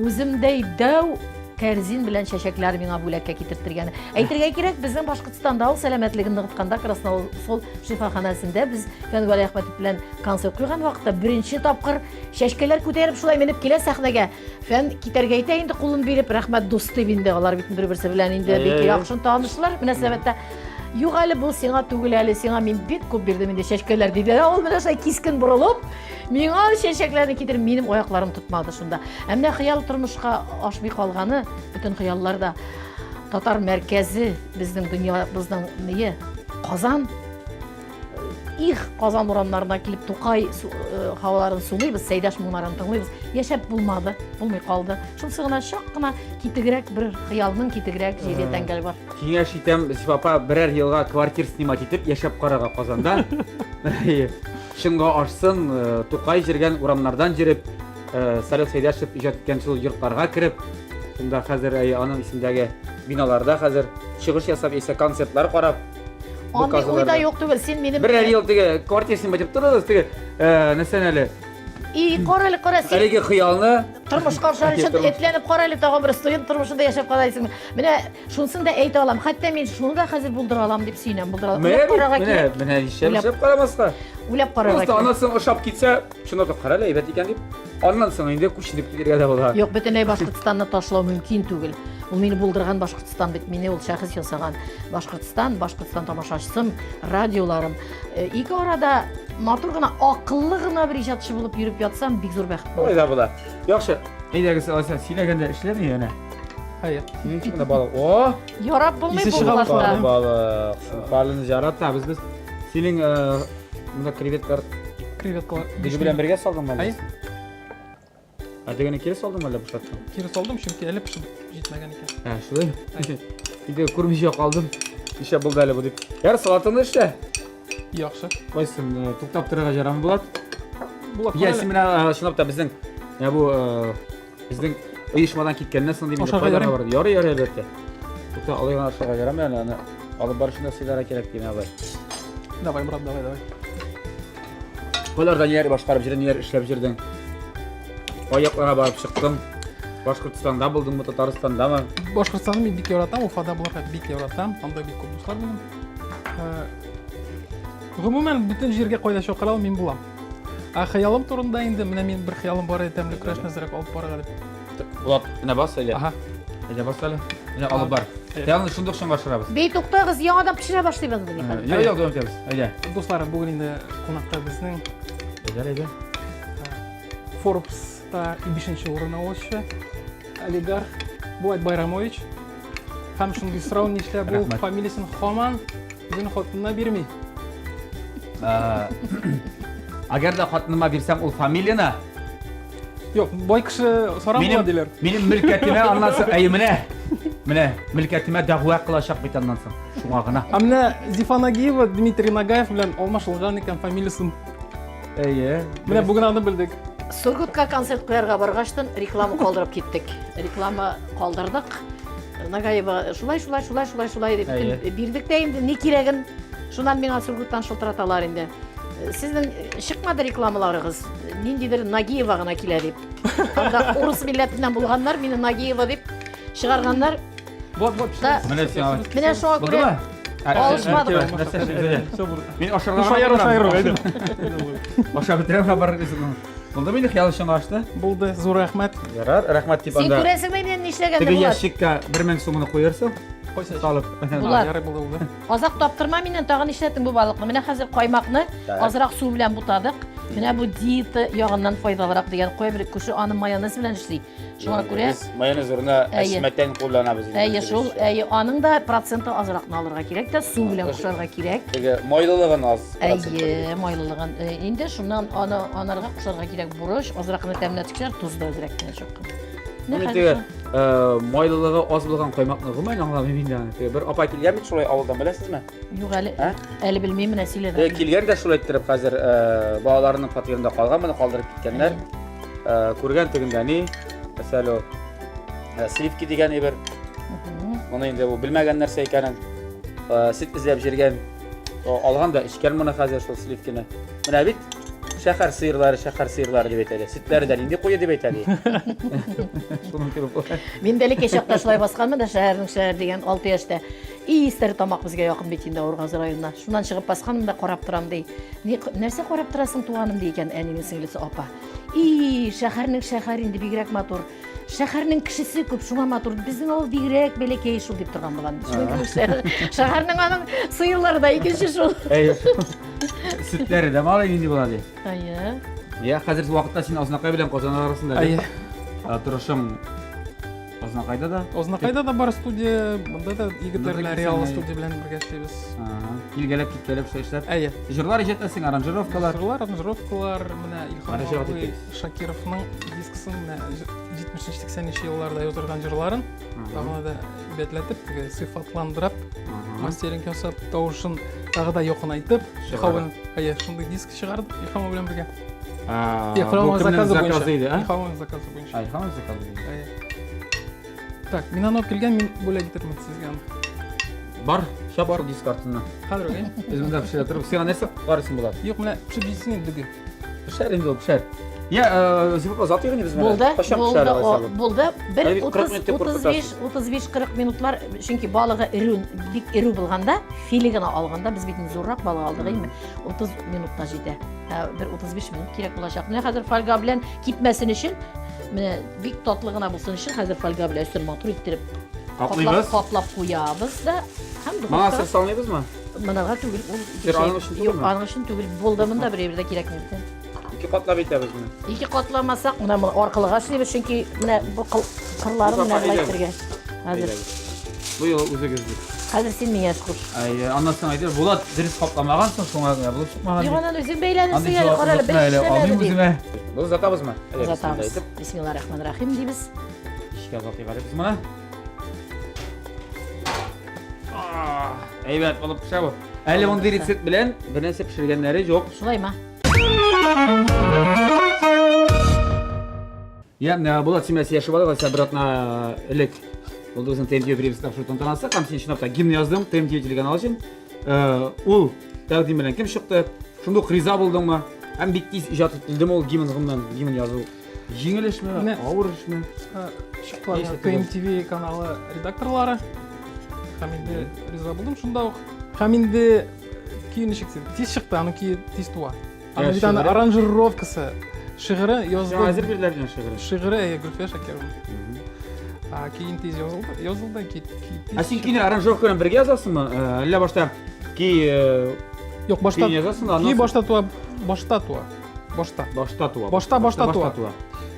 үземдәй дәү кәрзин белән чәчәкләр миңа бүләккә китерттергәне. Әйтергә кирәк, безнең Башкортстанда ул сәламәтлеген ныгытканда Красноусол шифаханәсендә без Фән Вәлиәхмәтов белән концерт куйган вакытта беренче тапкыр чәчкәләр күтәреп шулай менеп килә сәхнәгә. Фән китәргә әйтә инде кулын биреп, рәхмәт дус дип инде алар бит бер-берсе белән инде бик яхшы танышлар мөнәсәбәттә. Юк әле бу сиңа түгел әле, сиңа мин бик күп бирдем инде чәчкәләр диде. Ә ул менә шулай кискен борылып, миңа чәчәкләрне китереп, минем аякларым тотмады шунда. Ә менә хыял тормышка ашмый калганы, бөтен хыяллар да татар мәркәзе безнең дөньябызның ние, Казан. Их, Казан урамнарына килеп Тукай э, һаваларын сулыйбыз, Сәйдәш моңнарын тыңлыйбыз. Яшәп булмады, булмый калды. Шунысы гына чак кына китегрәк бер хыялның китегрәк җире тәңгәл бар. Киңәш итәм, Зифа апа, берәр елга квартир снимать итеп яшәп карарга Казанда. Чынга ашсын, э, Тукай җиргән урамнардан җөреп, э, Салих Сәйдәшев иҗат иткән шул йортларга кереп, шунда хәзер әй, аның исемдәге биналарда хәзер чыгыш ясап, яисә концертлар карап, бу Андый уй да казаларда. юк түгел. Син минем Берәр ел теге квартир снимать итеп торыгыз, теге, э, нәрсәне әле, И, кара әле, кара, син әлеге хыялны тормышка ашар өчен этләнеп кара әле тагын бер студент тормышында яшәп карайсың. Менә шунысын да әйтә алам. Хәтта мин шуны да хәзер булдыра алам дип сөенәм. Булдыра алам. Менә Уйлап карарга менә, кирәк. менә нишләп Уйлап- эшләп карамаска. Уйлап карарга Просто кирәк. аннан соң ошап китсә, чынлап та кара әле, әйбәт икән дип. Аннан соң инде күченеп китәргә дә була. Юк, бөтенләй Башкортстанны ташлау мөмкин түгел. Ул мине булдырган Башкортстан бит, мине ул шәхес ясаган Башкортстан, Башкортстан тамашачысым, радиоларым. Э, ике арада матур гына, акыллы гына бер иҗатчы булып йөреп ятсам, бик зур бәхет булыр. Шулай да була. Яхшы. Әйдәгез, алайса сөйләгәндә эшләми әнә. Хәер. Синең өчен менә балык. О! Ярап булмый Исе бу чыга булатта. Балык. Балыны яратабыз без. Синең э, монда креветкалар Креветкалар. дөге белән бергә салдыңмы әллә? Әйе. Ә дөгене кире салдыңмы әллә бушаттың? Кире салдым, чөнки әле пешеп җитмәгән икән. Ә, шулай. Инде күрмичә калдым. Нишләп булды әле бу дип. Яр, салатыңны эшлә. Яхшы. Кайсын э, туктап торырга ярамый Булат. Булат, Я, син менә э, чынлап та безнең менә бу э, безнең оешмадан киткәннән соң дип инде Ашарга кайларга ярыймы? барды. Ярый, ярый әлбәттә. Тукта, алай гына ашарга ярамый әле аны. Алып барышында сыйларга кирәк дим алай. Давай, брат, давай, давай. Кайларда ниләр башкарып йөрдең, ниләр эшләп йөрдең? Кай якларга барып чыктың? Башкортстанда булдыңмы, Татарстандамы? Башкортстанны мин бик яратам, Уфада булырга бик яратам. Анда бик күп дуслар минем. Э, Гомумән, бөтен җиргә кайда чакыралар, мин булам. Ә хыялым турында инде менә мин бер хыялым бар иде, тәмле көрәшне әзрәк алып барырга дип. Булат, менә бас әле. Ага. Әйдә бас әле. Менә алып бар. Хыялны шундук чынга ашырабыз. Бей туктагыз, яңадан пешерә башлыйбыз бу хәл. Юк, юк, дәвам итәбез. Әйдә. Дуслар, бүген инде кунакта безнең Әйдә, әйдә. Forbes-та 5 урын алучы олигарх Булат Байрамович. Һәм шундый сорау нишләп ул Рәхмәт. фамилиясен һаман үзенең хатынына бирми? Әгәр дә хатыныма бирсәм ул фамилияне, Юк, бай кеше саран була диләр. Минем мөлкәтемә аннан соң, әйе, менә. Менә мөлкәтемә дәгъва кылачак бит аннан соң. Шуңа гына. Ә менә Зифа Нагиева Дмитрий Нагаев белән алмашылган икән фамилиясен. Әйе. Менә бүген аны белдек. Сургутка концерт куярга баргачтын реклама калдырып киттек. Реклама калдырдык. Нагаева шулай, шулай, шулай, шулай, шулай дип Әйе. бирдек тә инде ни кирәген. Шуннан миңа Сургуттан шылтыраталар инде. Сезнең чыкмады рекламаларыгыз. Ниндидер Нагиева гына килә дип. Анда урыс милләтеннән булганнар мине Нагиева дип чыгарганнар. Вот, вот. Да. Менә сиңа. Менә шуңа күрә Булдымы? Алышмадык. Нәрсә эшлибез? Все булды. Мин ашарга Шаяру, шаяру, әйдә. Ашап бетерәм һәм барып Булды инде хыял чынга ашты. Булды, зур рәхмәт. Ярар, рәхмәт дип Син анда. күрәсеңме минем нишләгәнне, Теге Булат? ящикка 1000 сумны куерсың. Кайсы? Салып. Булат. Ярый булды, булды. Азак таптырма миннән, тагын нишләттең бу балыкны? Менә хәзер каймакны Так. азрак су белән бутадык. Менә бу диета ягыннан файдалырак дигән кайбер кеше аны майонез белән эшли. Шуңа күрә Без майонез урынына Әйе. әчмәтән кулланабыз инде. Әйе шул, әйе, аның да проценты азракны алырга кирәк тә, су белән кушарга кирәк. Теге майлылыгын аз. Әйе, майлылыгын. Э, Инде шуннан аны анарга кушарга кирәк борыч, азрак кына тәмләткечләр, тоз да әзрәк кенә чак кына. Менә Менә хәзер теге шул. Э, майлылыгы аз булган каймакны гомумән аңламыйм инде аны. Теге бер апа килгән бит шулай авылдан, беләсезме? Юк әле. Ә? Әле белмим, менә сөйлә. Э, килгән дә шулай иттереп хәзер э, балаларының фатирында калган, моны калдырып киткәннәр. Э, күргән тегендә ни? Мәсәлән, ул, э, сливки дигән әйбер. Моны инде ул белмәгән нәрсә икәнен. Э, сөт эзләп җиргән. Алган да эчкән моны хәзер шул сливкины. Менә бит шәһәр сыерлары, шәһәр сыерлары дип әйтә. Сөтләре дә нинди куе дип әйтә ди. Шуның кебек. Мин дә бәләкәй чакта шулай басканмын да шәһәрнең шәһәр дигән 6 яшьтә. И, Стәрлетамак безгә якын бит инде Авыргазы районына. Шуннан чыгып басканмын да карап торам ди. Ни, нәрсә карап торасың, туганым ди икән әнинең сеңлесе апа. И, шәһәрнең шәһәр инде бигрәк матур. Шәһәрнең кешесе күп, шуңа матур. Безнең авыл бигрәк бәләкәй шул дип торган булган. Шәһәрнең аның сыерлары да икенче шул. Әйе. Сөтләре дә малай нинди була ди. Әйе. Я, хәзер вакытта син Азнакай белән Казан арасында. Әйе. Торышың Азнакайда да. Азнакайда да бар студия, монда да егетләр белән реал студия белән бергә эшлибез. Килгәләп, киткәләп шулай эшләп. Әйе. Җырлар иҗат итәсең, аранжировкалар. Җырлар, аранжировкалар, менә Илһам абый Шакировның дискысын менә 70-80 елларда яздырган җырларын тагын да әйбәтләтеп, теге сыйфатландырып, мастеринг ясап, тавышын тагы да якынайтып, Илһам әйе, шундый диск чыгардык Илһам белән бергә. Илһам заказы буенча. Илһам заказы буенча. Илһам заказы буенча. Так, мин аны алып килгән, мин бүләк итермен сезгә аны. Бар, шап бар диск артыннан. Хәзер үк, Без монда пешерә торып, сиңа нәрсә карыйсың була? Юк, менә пешеп җитсен инде дөге. Пешәр инде ул, пешәр. Я, э, Зифа зат юк инде без менә. Булды, Кайчан булды, пешәр о, алайса бу? булды. Бер Әле бит 40 30, минут дип 35, 35-40 минутлар, чөнки балыгы эрү, бик эрү булганда, филе генә алганда, без бит инде зуррак балык алдык, әйеме? 30 минутта җитә. Ә, бер 35 минут кирәк булачак. Менә хәзер фольга белән кипмәсен өчен, менә бик татлы гына булсын өчен хәзер фольга белән өстен матур иттереп Каплыйбыз. каплап, каплап куябыз да һәм Моңа духовкага сыр салмыйбызмы? Монага түгел, ул Сыр аның өчен Юк, түгелме? аның өчен түгел. Булды монда бер әйбер дә кирәкми бит. Ике катлап итәбез моны. Ике катламасак, менә моны аркылыга эшлибез, чөнки менә бу кырларын менә болай итәргә. Хәзер. Бу юлы үзегез дип. Хәзер син миңа эш куш. Әй, аннан соң әйтер, Булат дөрес капламагансың, шуңа гына булып чыкмаган. Юк, аннан үзең бәйләнерсең әле, кара әле, бер эшләмәде ди. Без озатабызмы? Озатабыз. Бисмиллаһир-рахманир-рахим дибез. Кичкә озатыйк әле без моны. Әйбәт булып пешә бу. Әле мондый рецепт белән бер нәрсә пешергәннәре юк. Шулаймы? Я, менә Булат син белән сөйләшеп алдык, Алисә бер атна элек булды безнең ТМТ премиясе тапшыру тантанасы, һәм син чынлап та гимн яздың ТМТ телеканалы өчен. Э, ул тәкъдим белән кем чыкты? Шундук ук риза булдыңмы? Һәм бик тиз иҗат ителдеме ул гимн гомумән, гимн язу? Җиңел эшме, авыр эшме? Чыктылар ТМТВ каналы редакторлары. Һәм инде риза булдым шунда ук. Һәм инде көй ничек тиз чыкты, аның көе тиз туа. Аның бит аны аранжировкасы, шигыре язды. Сиңа әзер бирделәр генә шигыре. Шигыре, әйе, Гөлфия Шакирова. А көен тиз язылды, язылды, көй тиз. Ә син көйне аранжировка белән бергә язасыңмы? Әллә башта көй Юк, башта көйне язасың да, Көй башта туа, башта туа. Башта. Башта туа. Башта башта туа. Башта туа.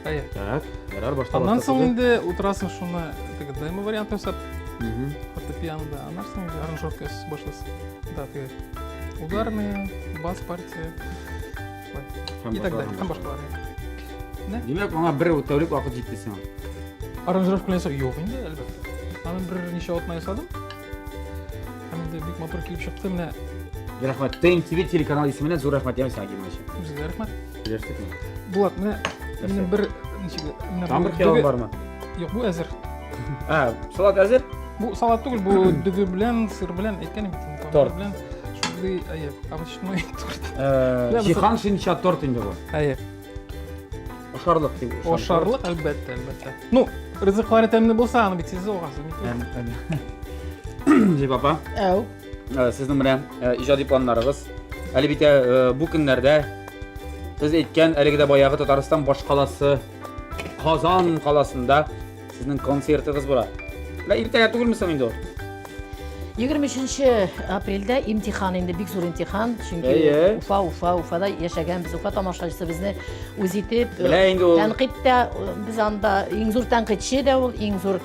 Әйе. Так, ярар, башта. Аннан соң инде утырасың шуны теге демо вариант ясап. Фортепианода. Аннан соң инде аранжировка ясый башлыйсың. Да, теге ударные, бас партия. И так далее. Һәм башкалар. Димәк, аңа бер тәүлек вакыт җитте сиңа. Аранжировка ясау юк инде, әлбәттә. Аны берничә атна ясадым. Һәм инде бик матур килеп чыкты менә. Рәхмәт. ТНТВ телеканал исеменнән зур рәхмәт яме сиңа гимн өчен. Үзегезгә рәхмәт. Сөйләштекме? Булат, менә минем бер ничек менә Там бер хыялың бармы? Юк, бу әзер. А, салат әзер? Бу салат түгел, бу дөге белән, сыр белән әйткән идем бит. Торт. Белән шундый, әйе, овощной торт. Э, Җиһаншинча торт инде бу. Әйе. Ошарлык дип. Ошарлык, әлбәттә, әлбәттә. Ну, ризыклары тәмле булса, аны бит сез алгансыз. Зиба апа. Әү. Э, сезнең менә э, иҗади планнарыгыз. Әле бит э, бу көннәрдә сез әйткән әлеге дә баягы Татарстан башкаласы Казан каласында сезнең концертыгыз була. Менә иртәгә түгелме соң инде ул? 23 апрельдә имтихан инде бик зур имтихан, чөнки Әйе. Уфа, Уфа, Уфада яшәгән без Уфа тамашачысы безне үз итеп Белә инде ул. Тәнкыйть тә без анда иң зур тәнкыйтьче дә ул, иң зур.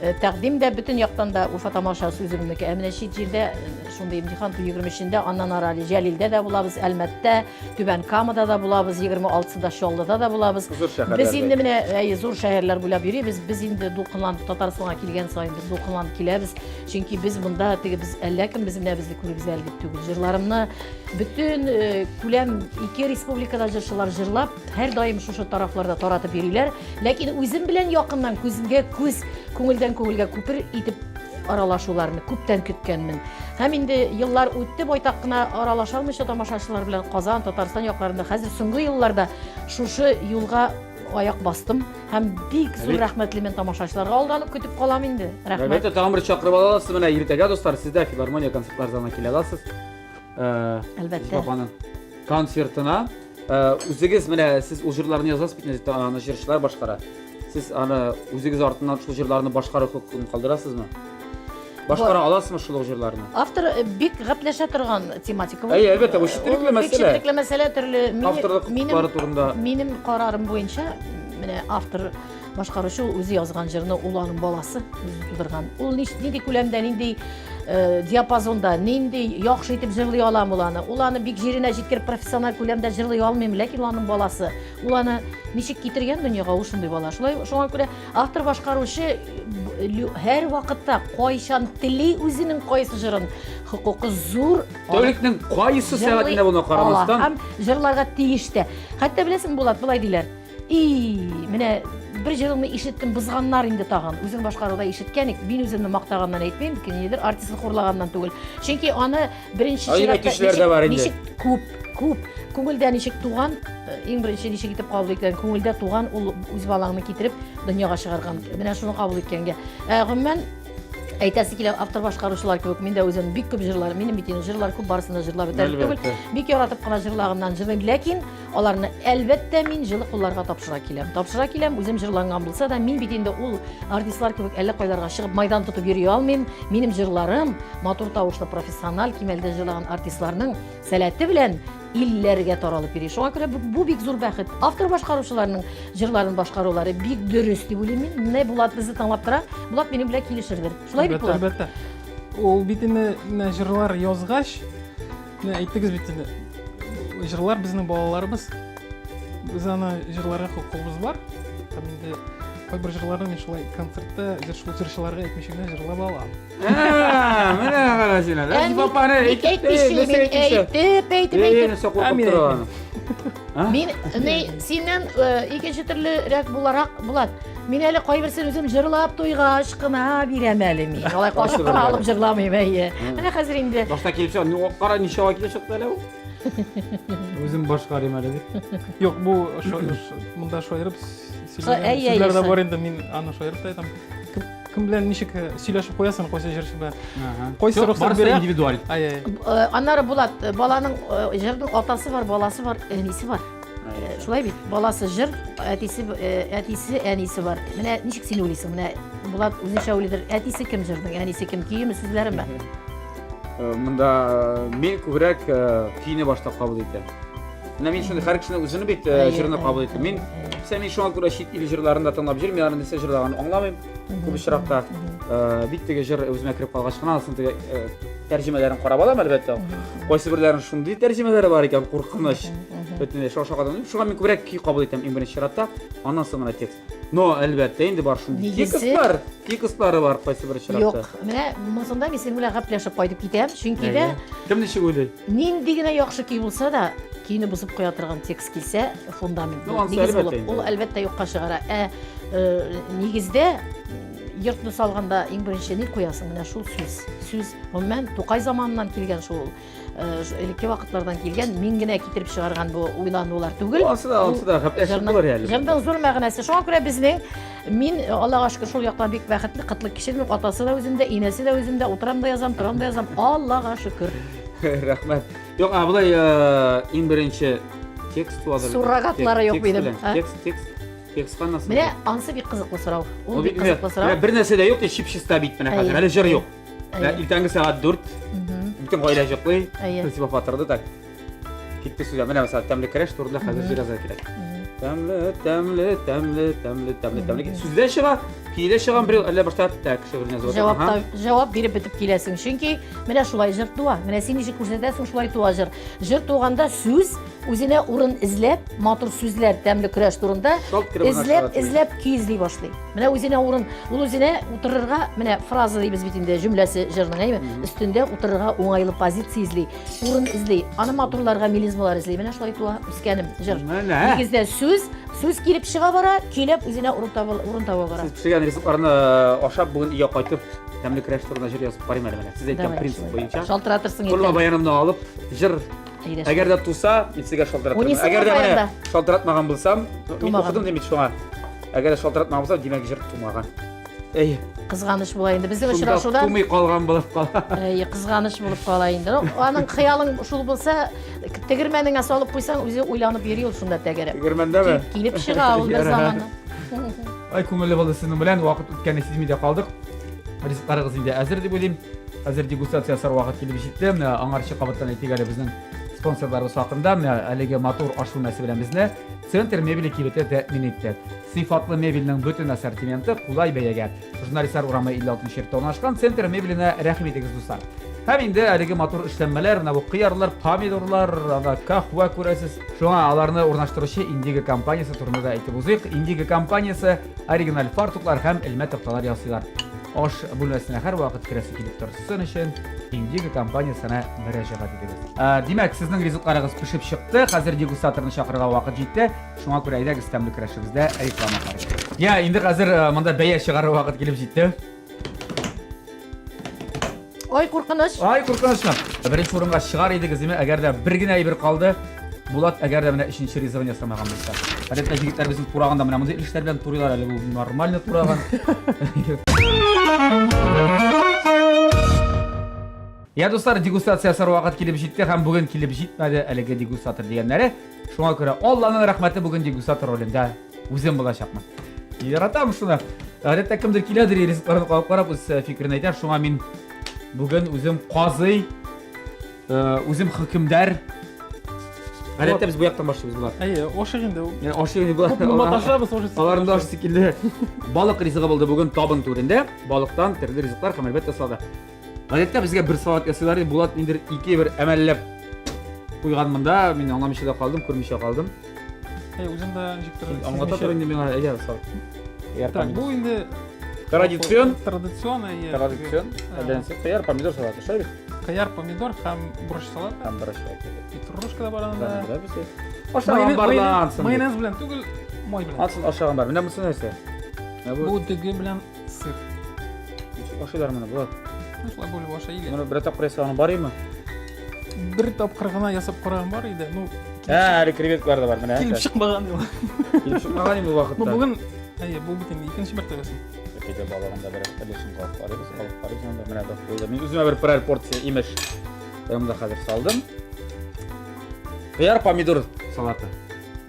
Тәкъдим дә бөтен яктан да Уфа тамашасы үземнеке. Ә менә чит җирдә шундый имтихан 23-ндә, аннан ары әле Җәлилдә дә булабыз, Әлмәттә, Түбән Камада да булабыз, 26-сында Чаллыда да булабыз. Зур шәһәрләр. Без инде менә әйе, зур шәһәрләр буйлап йөрибез. Без инде дулкынланып Татарстанга килгән саен без дулкынланып киләбез. Чөнки без монда теге без әллә кем без менә безне күрегез әле дип түгел. Җырларымны бөтен күләм ике республикада җырчылар җырлап, Һәрдаим шушы тарафларда таратып йөриләр. Ләкин үзем белән якыннан күзгә күз, күңелдән күңелгә күпер итеп аралашуларны күптән көткәнмен. Һәм инде еллар үтте, байтак кына аралаша алмыйча тамашачылар белән Казан, Татарстан якларында хәзер соңгы елларда шушы юлга аяк бастым һәм бик зур рәхмәтлемен тамашачыларга алданып көтеп калам инде. Рәхмәт. Әлбәттә, тагын бер чакырып ала аласыз менә иртәгә, дуслар, сез дә филармония концертлар залына килә аласыз. Әлбәттә. Апаның концертына. Үзегез менә сез ул җырларны язасыз бит инде, аны җырчылар башкара. Сез аны үзегез артыннан шул җырларны башкару хокукын калдырасызмы? Башкара аласызмы шул ук җырларны? Автор бик гәпләшә торган тематика бу. Әйе, әлбәттә, бу четерекле мәсьәлә. Бик четерекле мәсьәлә төрле. Авторлык хокуклары турында. Минем карарым буенча, менә автор Башкаручы ул үзе язган җырны, ул аның баласы, үзе тудырган. Ул нинди күләмдә, нинди э, диапазонда, нинди яхшы итеп җырлый алам ул аны. Ул аны бик җиренә җиткереп профессиональ күләмдә җырлый алмыйм, ләкин ул аның баласы. Ул аны ничек китергән дөньяга, ул шундый бала. Шулай шуңа күрә автор башкаручы һәр вакытта кайчан тели үзенең кайсы җырын хокукы зур. Тәүлекнең кайсы сәгатендә булуына карамастан һәм җырларга тиеш тә. Хәтта беләсең, Булат, болай диләр. И, менә бер җырыңны ишеттем, бозганнар инде тагын. Үзең башкаруда ишеткән идек. Мин үземне мактаганнан әйтмим, нидер артистны хурлаганнан түгел. Чөнки аны беренче чиратта ничек, бар инде. ничек күп, күп күңелдә ничек туган, иң беренче ничек итеп кабул иткән, күңелдә туган ул үз балаңны китереп дөньяга чыгарган. Менә шуны кабул иткәнгә. Ә, гомумән, әйтәсе килә, автор башкаручылар кебек мин дә үзем бик күп җырлар, минем бит инде җырлар күп, барысын да җырлап бетереп түгел. Бик яратып кына җырлаганнан җырлыйм, ләкин Аларны, әлбәттә, мин җылы кулларга тапшыра киләм. Тапшыра киләм, үзем җырланган булса да, мин бит инде ул артистлар кебек әллә кайларга чыгып майдан тотып йөри алмыйм. Минем җырларым матур тавышлы профессиональ кимәлдә җырлаган артистларның сәләте белән илләргә таралып йөри. Шуңа күрә бу бик зур бәхет. Автор башкаручыларның җырларын башкарулары бик дөрес дип уйлыйм мин. Менә Булат безне тыңлап тора. Булат минем белән килешердер. Шулай бит, Булат? Әлбәттә. Ул бит инде менә җырлар язгач, Менә әйттегез бит инде. Җырлар безнең балаларыбыз. Без аны җырларга хокукыбыз бар. Һәм инде кайбер җырларны мин шулай концертта җыр җырчыларга әйтмичә генә җырлап алам. Менә кара син. Рәҗиб апаны әйтеп, әйтеп, әйтеп, әйтеп. Нәрсә куркып тора аны. Мин не синнән икенче төрлерәк буларак Булат. Мин әле кайберсен үзем җырлап туйгач кына бирәм әле мин. Алай кашып кына алып җырламыйм, әйе. Менә хәзер инде. Башта килеп чыга, ну кара ничә ай килеп чыкты әле ул. Үзем башкарыйм әле дип. Юк, бу монда шаярып сүзләр дә бар инде, мин аны шаярып та әйтәм. Кем белән ничек э, сөйләшеп куясың, кайсы җырчы белән. Кайсы рөхсәт бирә? Индивидуаль. Э, аннары Булат, э, баланың җырның атасы бар, баласы бар, әнисе бар. Шулай бит, баласы җыр, әтисе, әтисе, әнисе бар. Менә ничек син уйлыйсың? Менә Булат үзенчә уйлыйдыр. Әтисе кем җырның, әнисе кем? Көеме, сүзләреме? Монда мин күбрәк көйне башта кабул итәм. Менә мин шундый һәр кешенең үзенең бит җырны кабул итәм. Мин сән мин шуңа күрә чит ил җырларын да тыңлап йөрмим, аларның нәрсә җырлаганын аңламыйм. Күп очракта бик теге җыр үземә кереп калгач кына анысын теге тәрҗемәләрен карап алам, әлбәттә. Кайсы берләренең шундый тәрҗемәләре бар икән, куркыныч. Бөтенләй шуңа шаккатам. Шуңа мин күбрәк көй кабул итәм иң беренче чиратта, аннан соң гына текст. Но, әлбәттә, инде бар шундый текстлар, текстлары бар кайсы бер очракта. Юк, менә монысында мин синең белән гәпләшеп кайтып китәм, чөнки дә Кем ничек уйлый? Нинди генә яхшы көй булса да, көйне бозып куя торган текст килсә, фундамент ну, нигез булып, ул әлбәттә юкка чыгара. Ә э, нигездә йортны салганда иң беренче ни куясың? Менә шул сүз. Сүз, гомумән, Тукай заманыннан килгән шул ул. Э, элекке вакытлардан килгән, мин генә китереп чыгарган бу уйланулар түгел. Ансы да, ансы да гәпләшеп булыр әле. Җырның зур мәгънәсе. Шуңа күрә безнең мин Аллага шөкер шул яктан бик бәхетле, кытлык кеше юк. Атасы да үземдә, инәсе дә үземдә, утырам да язам, торам да язам. Аллага шөкер. Рәхмәт. Юк, ә болай э, иң беренче текст туадыр. Суррогатлары юк минем. Текст, текст. Текстка нәрсә? Менә ансы бик кызыклы сорау. Ул бик кызыклы сорау. Бер нәрсә дә юк, чип-чиста бит менә хәзер. Әле җыр юк. Менә иртәнге сәгать 4. Бөтен гаилә йоклый. Принцип апа торды так. Китте сүзгә. Менә мәсәлән, тәмле көрәш турында хәзер җыр язарга кирәк. Тәмле, тәмле, тәмле, тәмле, тәмле, тәмле. Сүздә чыга, көйдә чыган бер әллә башта так шигырен язып Җавап та, җавап биреп бетеп киләсең. Чөнки менә шулай җыр туа. Менә син ничек күрсәтәсең, шулай туа җыр. Җыр туганда сүз үзенә урын эзләп, матур сүзләр, тәмле көрәш турында эзләп, эзләп көй эзли башлый. Менә үзенә урын, ул үзенә утырырга, менә фраза дибез бит инде, җөмләсе җырның, әйме? Өстендә утырырга уңайлы позиция эзли, урын эзли, аны матурларга мелизмалар эзли. Менә шулай туа үскәнем җыр. Менә. Нигездә сүз, сүз килеп чыга бара, көйләп үзенә урын таба, урын таба бара. Сез пешергән ризыкларны э, ашап бүген өйгә кайтып, тәмле көрәш турында җыр язып карыйм әле менә. Сез әйткән принцип буенча. Шалтыратырсың иртән. Кулыма баянымны алып, җыр Әгәр дә туса, мин сезгә шалтыратырмын. Әгәр дә менә шалтыратмаган булсам, мин укыдым дим бит шуңа. Әгәр дә шалтыратмаган булсам, димәк, җыр тумаган. Әйе. Кызганыч була инде. Безнең очрашуда тумый калган булып кала. Әйе, кызганыч булып кала инде. Ну, аның хыялың шул булса, тегермәнеңә салып куйсаң, үзе уйланып йөри ул шунда тәгәрәп. Тегермәндәме? Килеп чыга ул бер заманны. Ай, күңелле булды сезнең белән. Вакыт үткәнне сизми дә калдык. Ризыкларыгыз инде әзер дип уйлыйм. Хәзер дегустация ясар вакыт килеп җитте. Менә аңарчы кабаттан әйтик әле безнең спонсорларыбыз хакында. Менә әлеге матур аш бүлмәсе белән безне Центр мебели кибете тәэмин итте. Сыйфатлы мебельнең бөтен ассортименты кулай бәягә. Журналистлар урамы 56 йортта урнашкан Центр мебеленә рәхим итегез, дуслар. Һәм инде әлеге матур эшләнмәләр, менә бу кыярлар, помидорлар, анда кахва күрәсез. Шуңа аларны урнаштыручы Индиго компаниясе турында да әйтеп узыйк. Индиго компаниясе оригиналь фартуклар һәм элмә такталар ясыйлар. Аш бүлмәсенә һәрвакыт керәсе килеп торсын өчен Индиго компаниясенә мөрәҗәгать итегез. Ә, димәк, сезнең ризыкларыгыз пешеп чыкты. Хәзер дегустаторны чакырырга вакыт җитте. Шуңа күрә әйдәгез тәмле көрәшебездә реклама карыйк. Я, инде хәзер э, монда бәя чыгарыр вакыт килеп җитте. Ой, куркыныч. Ай, куркынычмы? Беренче урынга чыгар идегез, димәк, әгәр дә бер генә әйбер калды, Булат әгәр дә менә өченче ризыгын ясамаган булса. Гадәттә җегетләр безнең тураганда менә мондый эшләр белән турыйлар әле бу нормально тураган. Я, дуслар, дегустация ясар вакыт килеп җитте һәм бүген килеп җитмәде әлеге дегустатор дигәннәре. Шуңа күрә Алланың рәхмәте бүген дегустатор ролендә үзем булачакмын. Яратам шуны. Гадәттә кемдер киләдер ризыкларны карап карап үз э, фикерен әйтә. Шуңа мин бүген үзем казый, э, үзем хөкемдар. Гадәттә без бу яктан башлыйбыз болар. Әйе, ашык инде. Ә, Ашык инде болар. Күп маташабыз, ашык. Аларның да ашысы килде. Балык ризыгы булды бүген табын түрендә. Балыктан төрле ризыклар һәм әлбәттә салат. Гадәттә безгә бер салат ясыйлар иде. Булат ниндер ике бер әмәлләп куйган монда. Мин аңламыйча да калдым, күрмичә калдым. Әй, үзем дә ничектер. Аңлата тор инде миңа, әйдә, сал. Кыяр, Так, помидор. бу инде Традицион. Традицион, әйе. Традицион. Әлдәнсе кыяр, помидор салаты, шулай бит? Кыяр, помидор һәм борыч салаты. Һәм борыч салаты. Петрушка да бар анда. Да, да, Ашаган бар да ансын. Майонез белән түгел, май белән. Ансын ашаган бар. Менә монысы нәрсә? Менә бу дөге белән сыр. Ничек ашыйлар моны, Булат? Ну, шулай бүлеп ашый иле. Моны бер тапкыр ясаган бар име? Бер тапкыр гына ясап караган бар иде. Ну, Ә, әле креветкалар да бар, менә. Килеп чыкмаган ул. Килеп чыкмаган инде бу вакытта. Ну, бүген, әйе, бу бит инде икенче мәртәбәсе. Әйдә балыгын да бер өлешен калып карыйбыз, алып карыйбыз анда. Менә бер булды. Мин үземә бер берәр порция имеш. Мин монда хәзер салдым. Кыяр помидор салаты.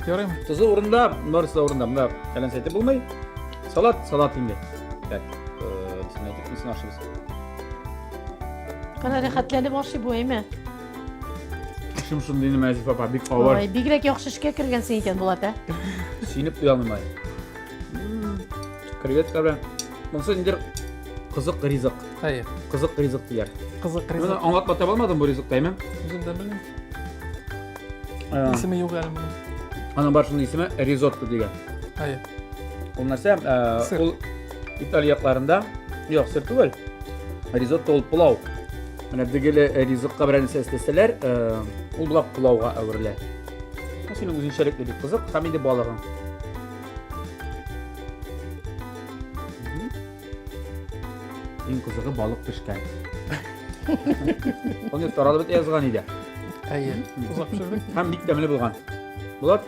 Ярыймы? Тузы урында, барысы да урында. Монда әләнсә әйтеп булмый. Салат, салат инде. Так, исемен әйтеп, исемен ашыйбыз. Кара рәхәтләнеп ашый бу, әйме? Эшем шундый инде, Мәзиф апа, бик авыр. Ой, бигрәк яхшы эшкә кергәнсең икән, Булат, ә? Сөенеп туя алмыйм ай. Креветка белән. Монысы ниндидер кызык ризык. Әйе. Кызык ризык диләр. Кызык ризык. Моны аңлатма таба алмадым бу ризыкта, әйме? Үзем дә белмим. Исеме юк әле моның. Аның бар шундый исеме ризотто дигән. Әйе. Ул нәрсә? Ул Италия якларында, юк, сыр түгел. Ризотто ул пылау. Менә дегеле ризыкка берәр нәрсә өстәсәләр, ул була пылауга әверелә. Бу синең үзенчәлекле бик кызык һәм инде балыгың. Иң кызыгы балык пешкән. Ул таралып бетә язган иде. Әйе, озак пешердек. Һәм бик тәмле булган. Булат?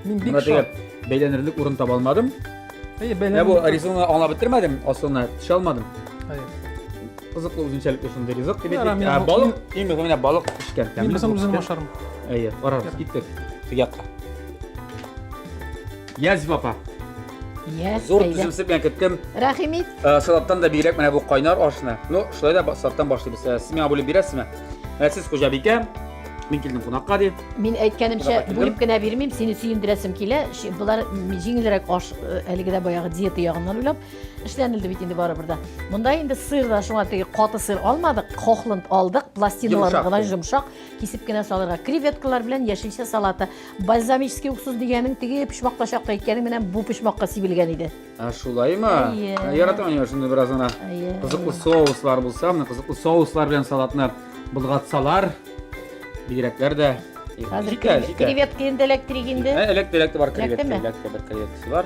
Мин бик шат. Бәйләнерлек урын таба алмадым. Әйе, бәйләнерлек. Ә бу ризыгны аңлап бетермәдем, асылына төшә алмадым. Әйе. Кызыклы үзенчәлекле шундый ризык дип әйтик. Ә балык, иң мөһиме менә балык пешкән. Мин монысын үзем ашармын. Әйе, карарбыз, киттек. Теге якка. Язив апа. Yes, Зур түземсезлек белән көттем. Рәхим ит. Э, салаттан да бигрәк менә бу кайнар ашны. Ну, шулай да салаттан башлыйбыз. Э, сез миңа бүлеп бирәсезме? Менә сез хуҗабикә. Мин килдем кунакка ди. Мин әйткәнемчә, бүлеп кенә бирмим, сине сөендерәсем килә. Болар җиңелрәк аш, э, әлеге дә баягы диета ягыннан уйлап эшләнелде бит инде барыбер дә. Монда инде сыр да шуңа теге каты сыр алмадык, хохланд алдык, пластиналарын гына йомшак кисеп кенә салырга. Креветкалар белән яшелчә салаты. Бальзамический уксус дигәнең теге почмакта чакта әйткәнең менә бу почмакка сибелгән иде. Ә шулаймы? Яратам мин шундый бераз гына кызыклы соуслар булса, менә кызыклы соуслар белән салатны болгатсалар, бигрәкләр дә Хәзер креветка инде эләктерик инде. Ә, эләкте, эләкте бар креветка, эләкте бер креветкасы бар.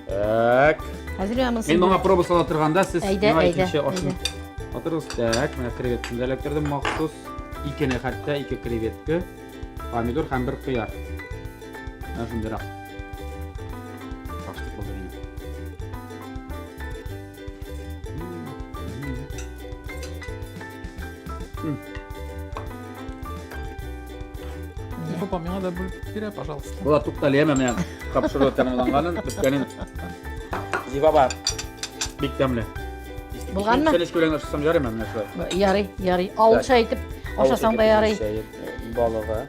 Так. Хәзер мин Мин моңа проба сала торганда сез миңа икенче ашны атырыгыз. Так, менә креветканы да эләктердем махсус. Икене хәтта ике креветка, помидор һәм бер кыяр. Менә шундыйрак. Шашлык булды минем. Папа, миңа да бүлеп бирә, пожалуйста. Була туктале, әмма менә тапшыру тәмамланганын, беткәнен. Зифа бик тәмле. Булганмы? Сәлеш белән ашасам ярыймы менә шулай? Ярый, ярый. Авылча итеп ашасаң да ярый. Балыгы.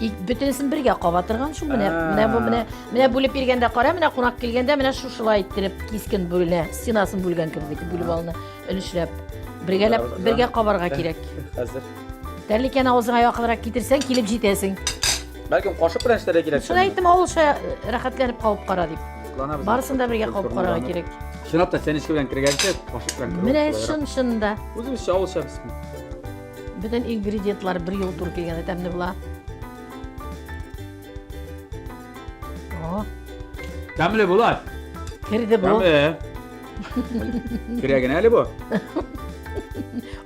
Ик бөтенесен бергә каба торган шул менә. Менә бу менә менә бүлеп биргәндә кара, менә кунак килгәндә менә шушылай иттереп кискен бүленә, стенасын бүлгән кебек итеп бүлеп алына өлешләп. Бергәләп бергә кабарга кирәк. Хәзер. Тәрлекәне авызыңа якынрак китерсәң, килеп җитәсең. Бәлкем кашык белән эшләргә кирәк. Шуны әйттем, авылча рәхәтләнеп кабып кара дип. Барысын да бергә кабып карарга кирәк. Чынлап та чәнечке белән кергәнче, кашык белән керү. Менә чын-чында. Үзебезчә авылча без. Бөтен ингредиентлар бер юлы туры килгәндә тәмле була. О. Тәмле була. Керде бу. Тәмле. Керә генә әле бу.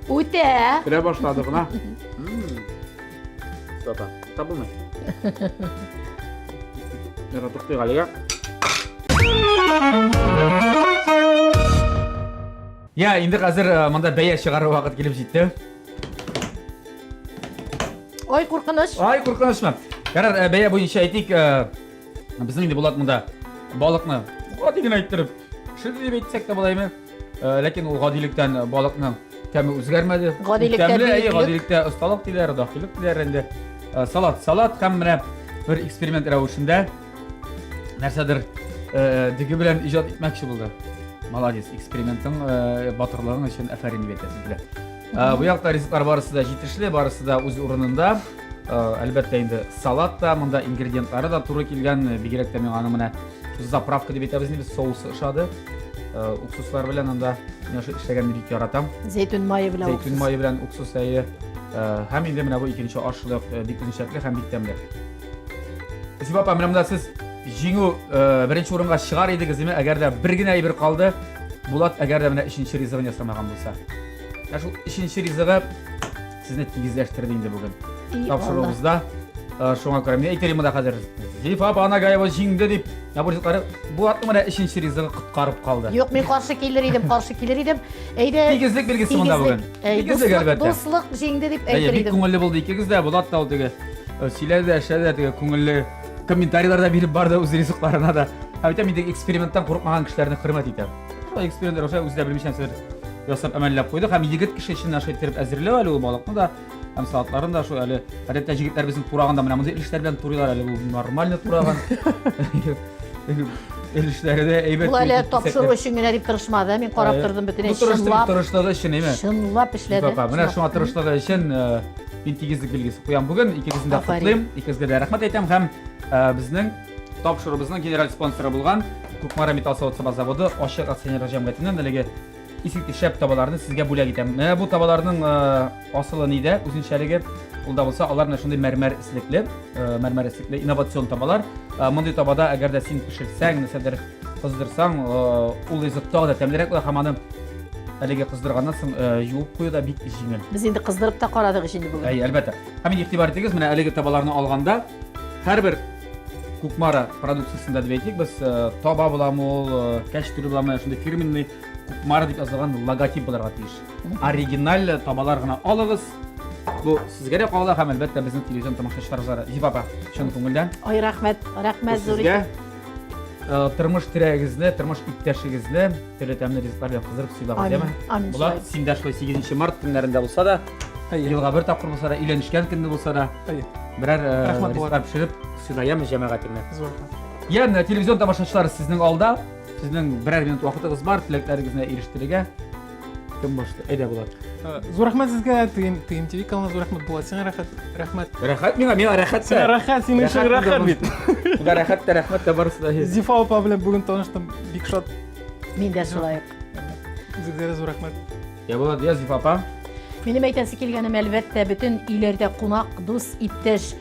Үтә. Керә башлады гына. Сата. Табылмый. Яра туктыйк әлегә. Я, инде хәзер э, монда бәя чыгару вакыт килеп җитте. Ой, куркыныч. Ай, куркынычмы? Ярар, э, бәя буенча әйтик, э, безнең инде Булат монда балыкны гади генә иттереп пешерде дип әйтсәк тә була име? Ләкин ул гадилектән балыкның тәме үзгәрмәде. Гадилектә Тәмле, әйе, бөеклек. гадилектә осталык диләр, дахилык диләр инде. Салат, салат һәм менә бер эксперимент рәвешендә нәрсәдер э, дөге белән иҗат итмәкче булды. Молодец, экспериментың э, батырлыгың өчен афәрин дип әйтәсем килә. Э, бу якта ризыклар барысы да җитешле, барысы да үз урынында. Э, әлбәттә инде салат та, монда ингредиентлары да туры килгән. Бигрәк тә миңа аның менә заправка дип әйтәбез инде, соусы ошады. Э, уксуслар белән анда мин шул эшләгәнне бик яратам. Зәйтүн мае белән Зәйтүн мае белән уксус әйе. Э, һәм инде менә бу икенче аш шулай ук бик үзенчәлекле һәм бик тәмле. Зиба апа, менә монда сез җиңү э, беренче урынга чыгар идегез, димәк, әгәр дә бер генә әйбер калды, Булат әгәр дә менә өченче ризыгын ясамаган булса. Ә шул өченче ризыгы сезне тигезләштерде инде бүген. Тапшыруыбызда. Э, шуңа күрә мин әйтер идем монда хәзер Зифа апа Анагаева җиңде дип. Ә бу ризыклары Булатның менә өченче ризыгы коткарып калды. Юк, мин каршы килер идем, каршы килер идем. Әйдә. Тигезлек билгесе монда бүген. Тигезлек, әлбәттә. Дуслык җиңде дип әйтер идем. Бик күңелле булды икегез дә. Булат та ул теге э, сөйләде дә, эшләде дә, теге күңелле комментарийлар да биреп барды үз ризыкларына да. Ә бит мин эксперименттан курыкмаган кешеләрне хөрмәт итәм. Шулай экспериментлар аша үзе дә белмичә нәрсәләр ясап әмәлләп куйдык. Һәм егет кеше өчен аша иттереп әзерләү әле ул балыкны да, һәм салатларын да шул әле. Гадәттә җегетләр безнең тураганда менә мондый өлешләр белән турыйлар әле бу нормально тураган. Өлешләре дә әйбәт. Ул әле тапшыру өчен генә дип тырышмады. Мин карап тордым бөтенләй чынлап. Тырышлыгы өчен, әйме? Чынлап эшләде. Менә шуңа тырышлыгы өчен э, мин тигезлек билгесе куям бүген. Икегезне дә котлыйм, икегезгә дә рәхмәт әйтәм һәм э, безнең тапшыруыбызның генераль спонсоры булган Кукмара металл савыт-саба заводы ачык акционерлык җәмгыятеннән әлеге искиткеч шәп табаларны сезгә бүләк итәм. Менә бу табаларның э, асылы нидә, үзенчәлеге, ул да булса, алар менә шундый мәрмәр эслекле, э, мәрмәр эслекле инновацион табалар. Э, мондый табада әгәр дә син пешерсәң, нәрсәдер кыздырсаң, ул ризык тагы да тәмлерәк була һәм аны әлеге кыздырганнан соң юып кую да бик җиңел. Без инде кыздырып та карадык ич инде бүген. Әйе, әлбәттә. Һәм инде игътибар итегез, менә әлеге табаларны алганда һәрбер Кукмара продукциясендә дип әйтик, без таба буламы ул, кәчтүре буламы, шундый фирменный Кукмара дип язылган логотип булырга тиеш. Оригиналь табалар гына алыгыз. Бу сезгә дә кагыла һәм әлбәттә безнең телевизион тамашачыларыбызга. Зифа апа, чын күңелдән. Ай, рәхмәт, рәхмәт зур. Сезгә тормыш терәгегезне, тормыш иптәшегезне төрле тәмле ризыклар белән кыздырып сыйлагыз, яме? Амин. Булат, син дә шулай 8 март көннәрендә булса да, Әйе. Елга бер тапкыр булса да, өйләнешкән көнне булса да, Әйе. берәр э, Рәхмәт, Булат. ризыклар пешереп сыйлаямыз җәмәгатеңне. Зур рәхмәт. Я, менә телевизион тамашачылар сезнең алда, сезнең берәр минут вакытыгыз бар, теләкләрегезне ирештерергә. Кем башлый? Әйдә, Булат. Э, Зур рәхмәт сезгә, ТМ ТМТВ каналына зур рәхмәт, Булат, сиңа рәхәт, рәхмәт. Рәхәт миңа, миңа рәхәт Сиңа рәхәт, синең өчен рәхәт бит. Монда рәхәт тә, рәхмәт тә барысы да. Зифа апа белән бүген таныштым, бик шат. Мин дә шулай ук. Үзегезгә дә зур рәхмәт. Я Булат, я Зифа апа. Минем әйтәсе килгәнем, әлбәттә, бөтен өйләрдә кунак, дус, иптәш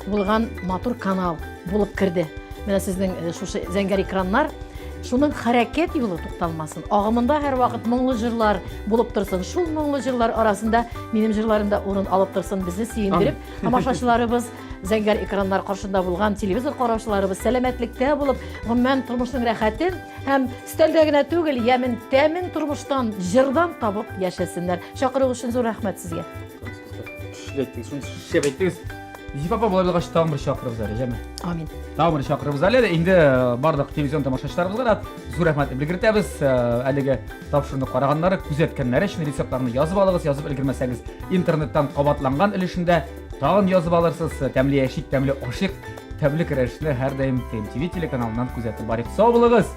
булган матур канал булып керде. Менә сезнең э, шушы зәңгәр экраннар шуның хәрәкәт юлы тукталмасын. Агымында һәрвакыт моңлы җырлар булып торсын. Шул моңлы җырлар арасында минем җырларым да урын алып торсын. Безне сөендереп, тамашачыларыбыз зәңгәр экраннар каршында булган телевизор караучыларыбыз сәламәтлектә булып, гомумән тормышның рәхәтен һәм өстәлдә генә түгел, ямен, тәмен тормыштан, җырдан табып яшәсеннәр. Чакыру өчен зур рәхмәт сезгә. Көчле әйттегез, шуны шәп әйттегез. Зифа апа, болай булгач тагын бер чакырыбыз әле, җәме. Амин. Тагын бер чакырыбыз әле. Инде э, барлык телевизион тамашачыларыбызга да зур рәхмәт белгертәбез. Э, әлеге тапшыруны караганнары, күзәткәннәре өчен рецептларны язып алыгыз, язып өлгермәсәгез, интернеттан кабатланган өлешендә тагын язып алырсыз. Тәмле яшик, тәмле ашыйк, тәмле көрәшне һәрдаим ТМТВ телеканалыннан күзәтеп барыйк. Сау булыгыз!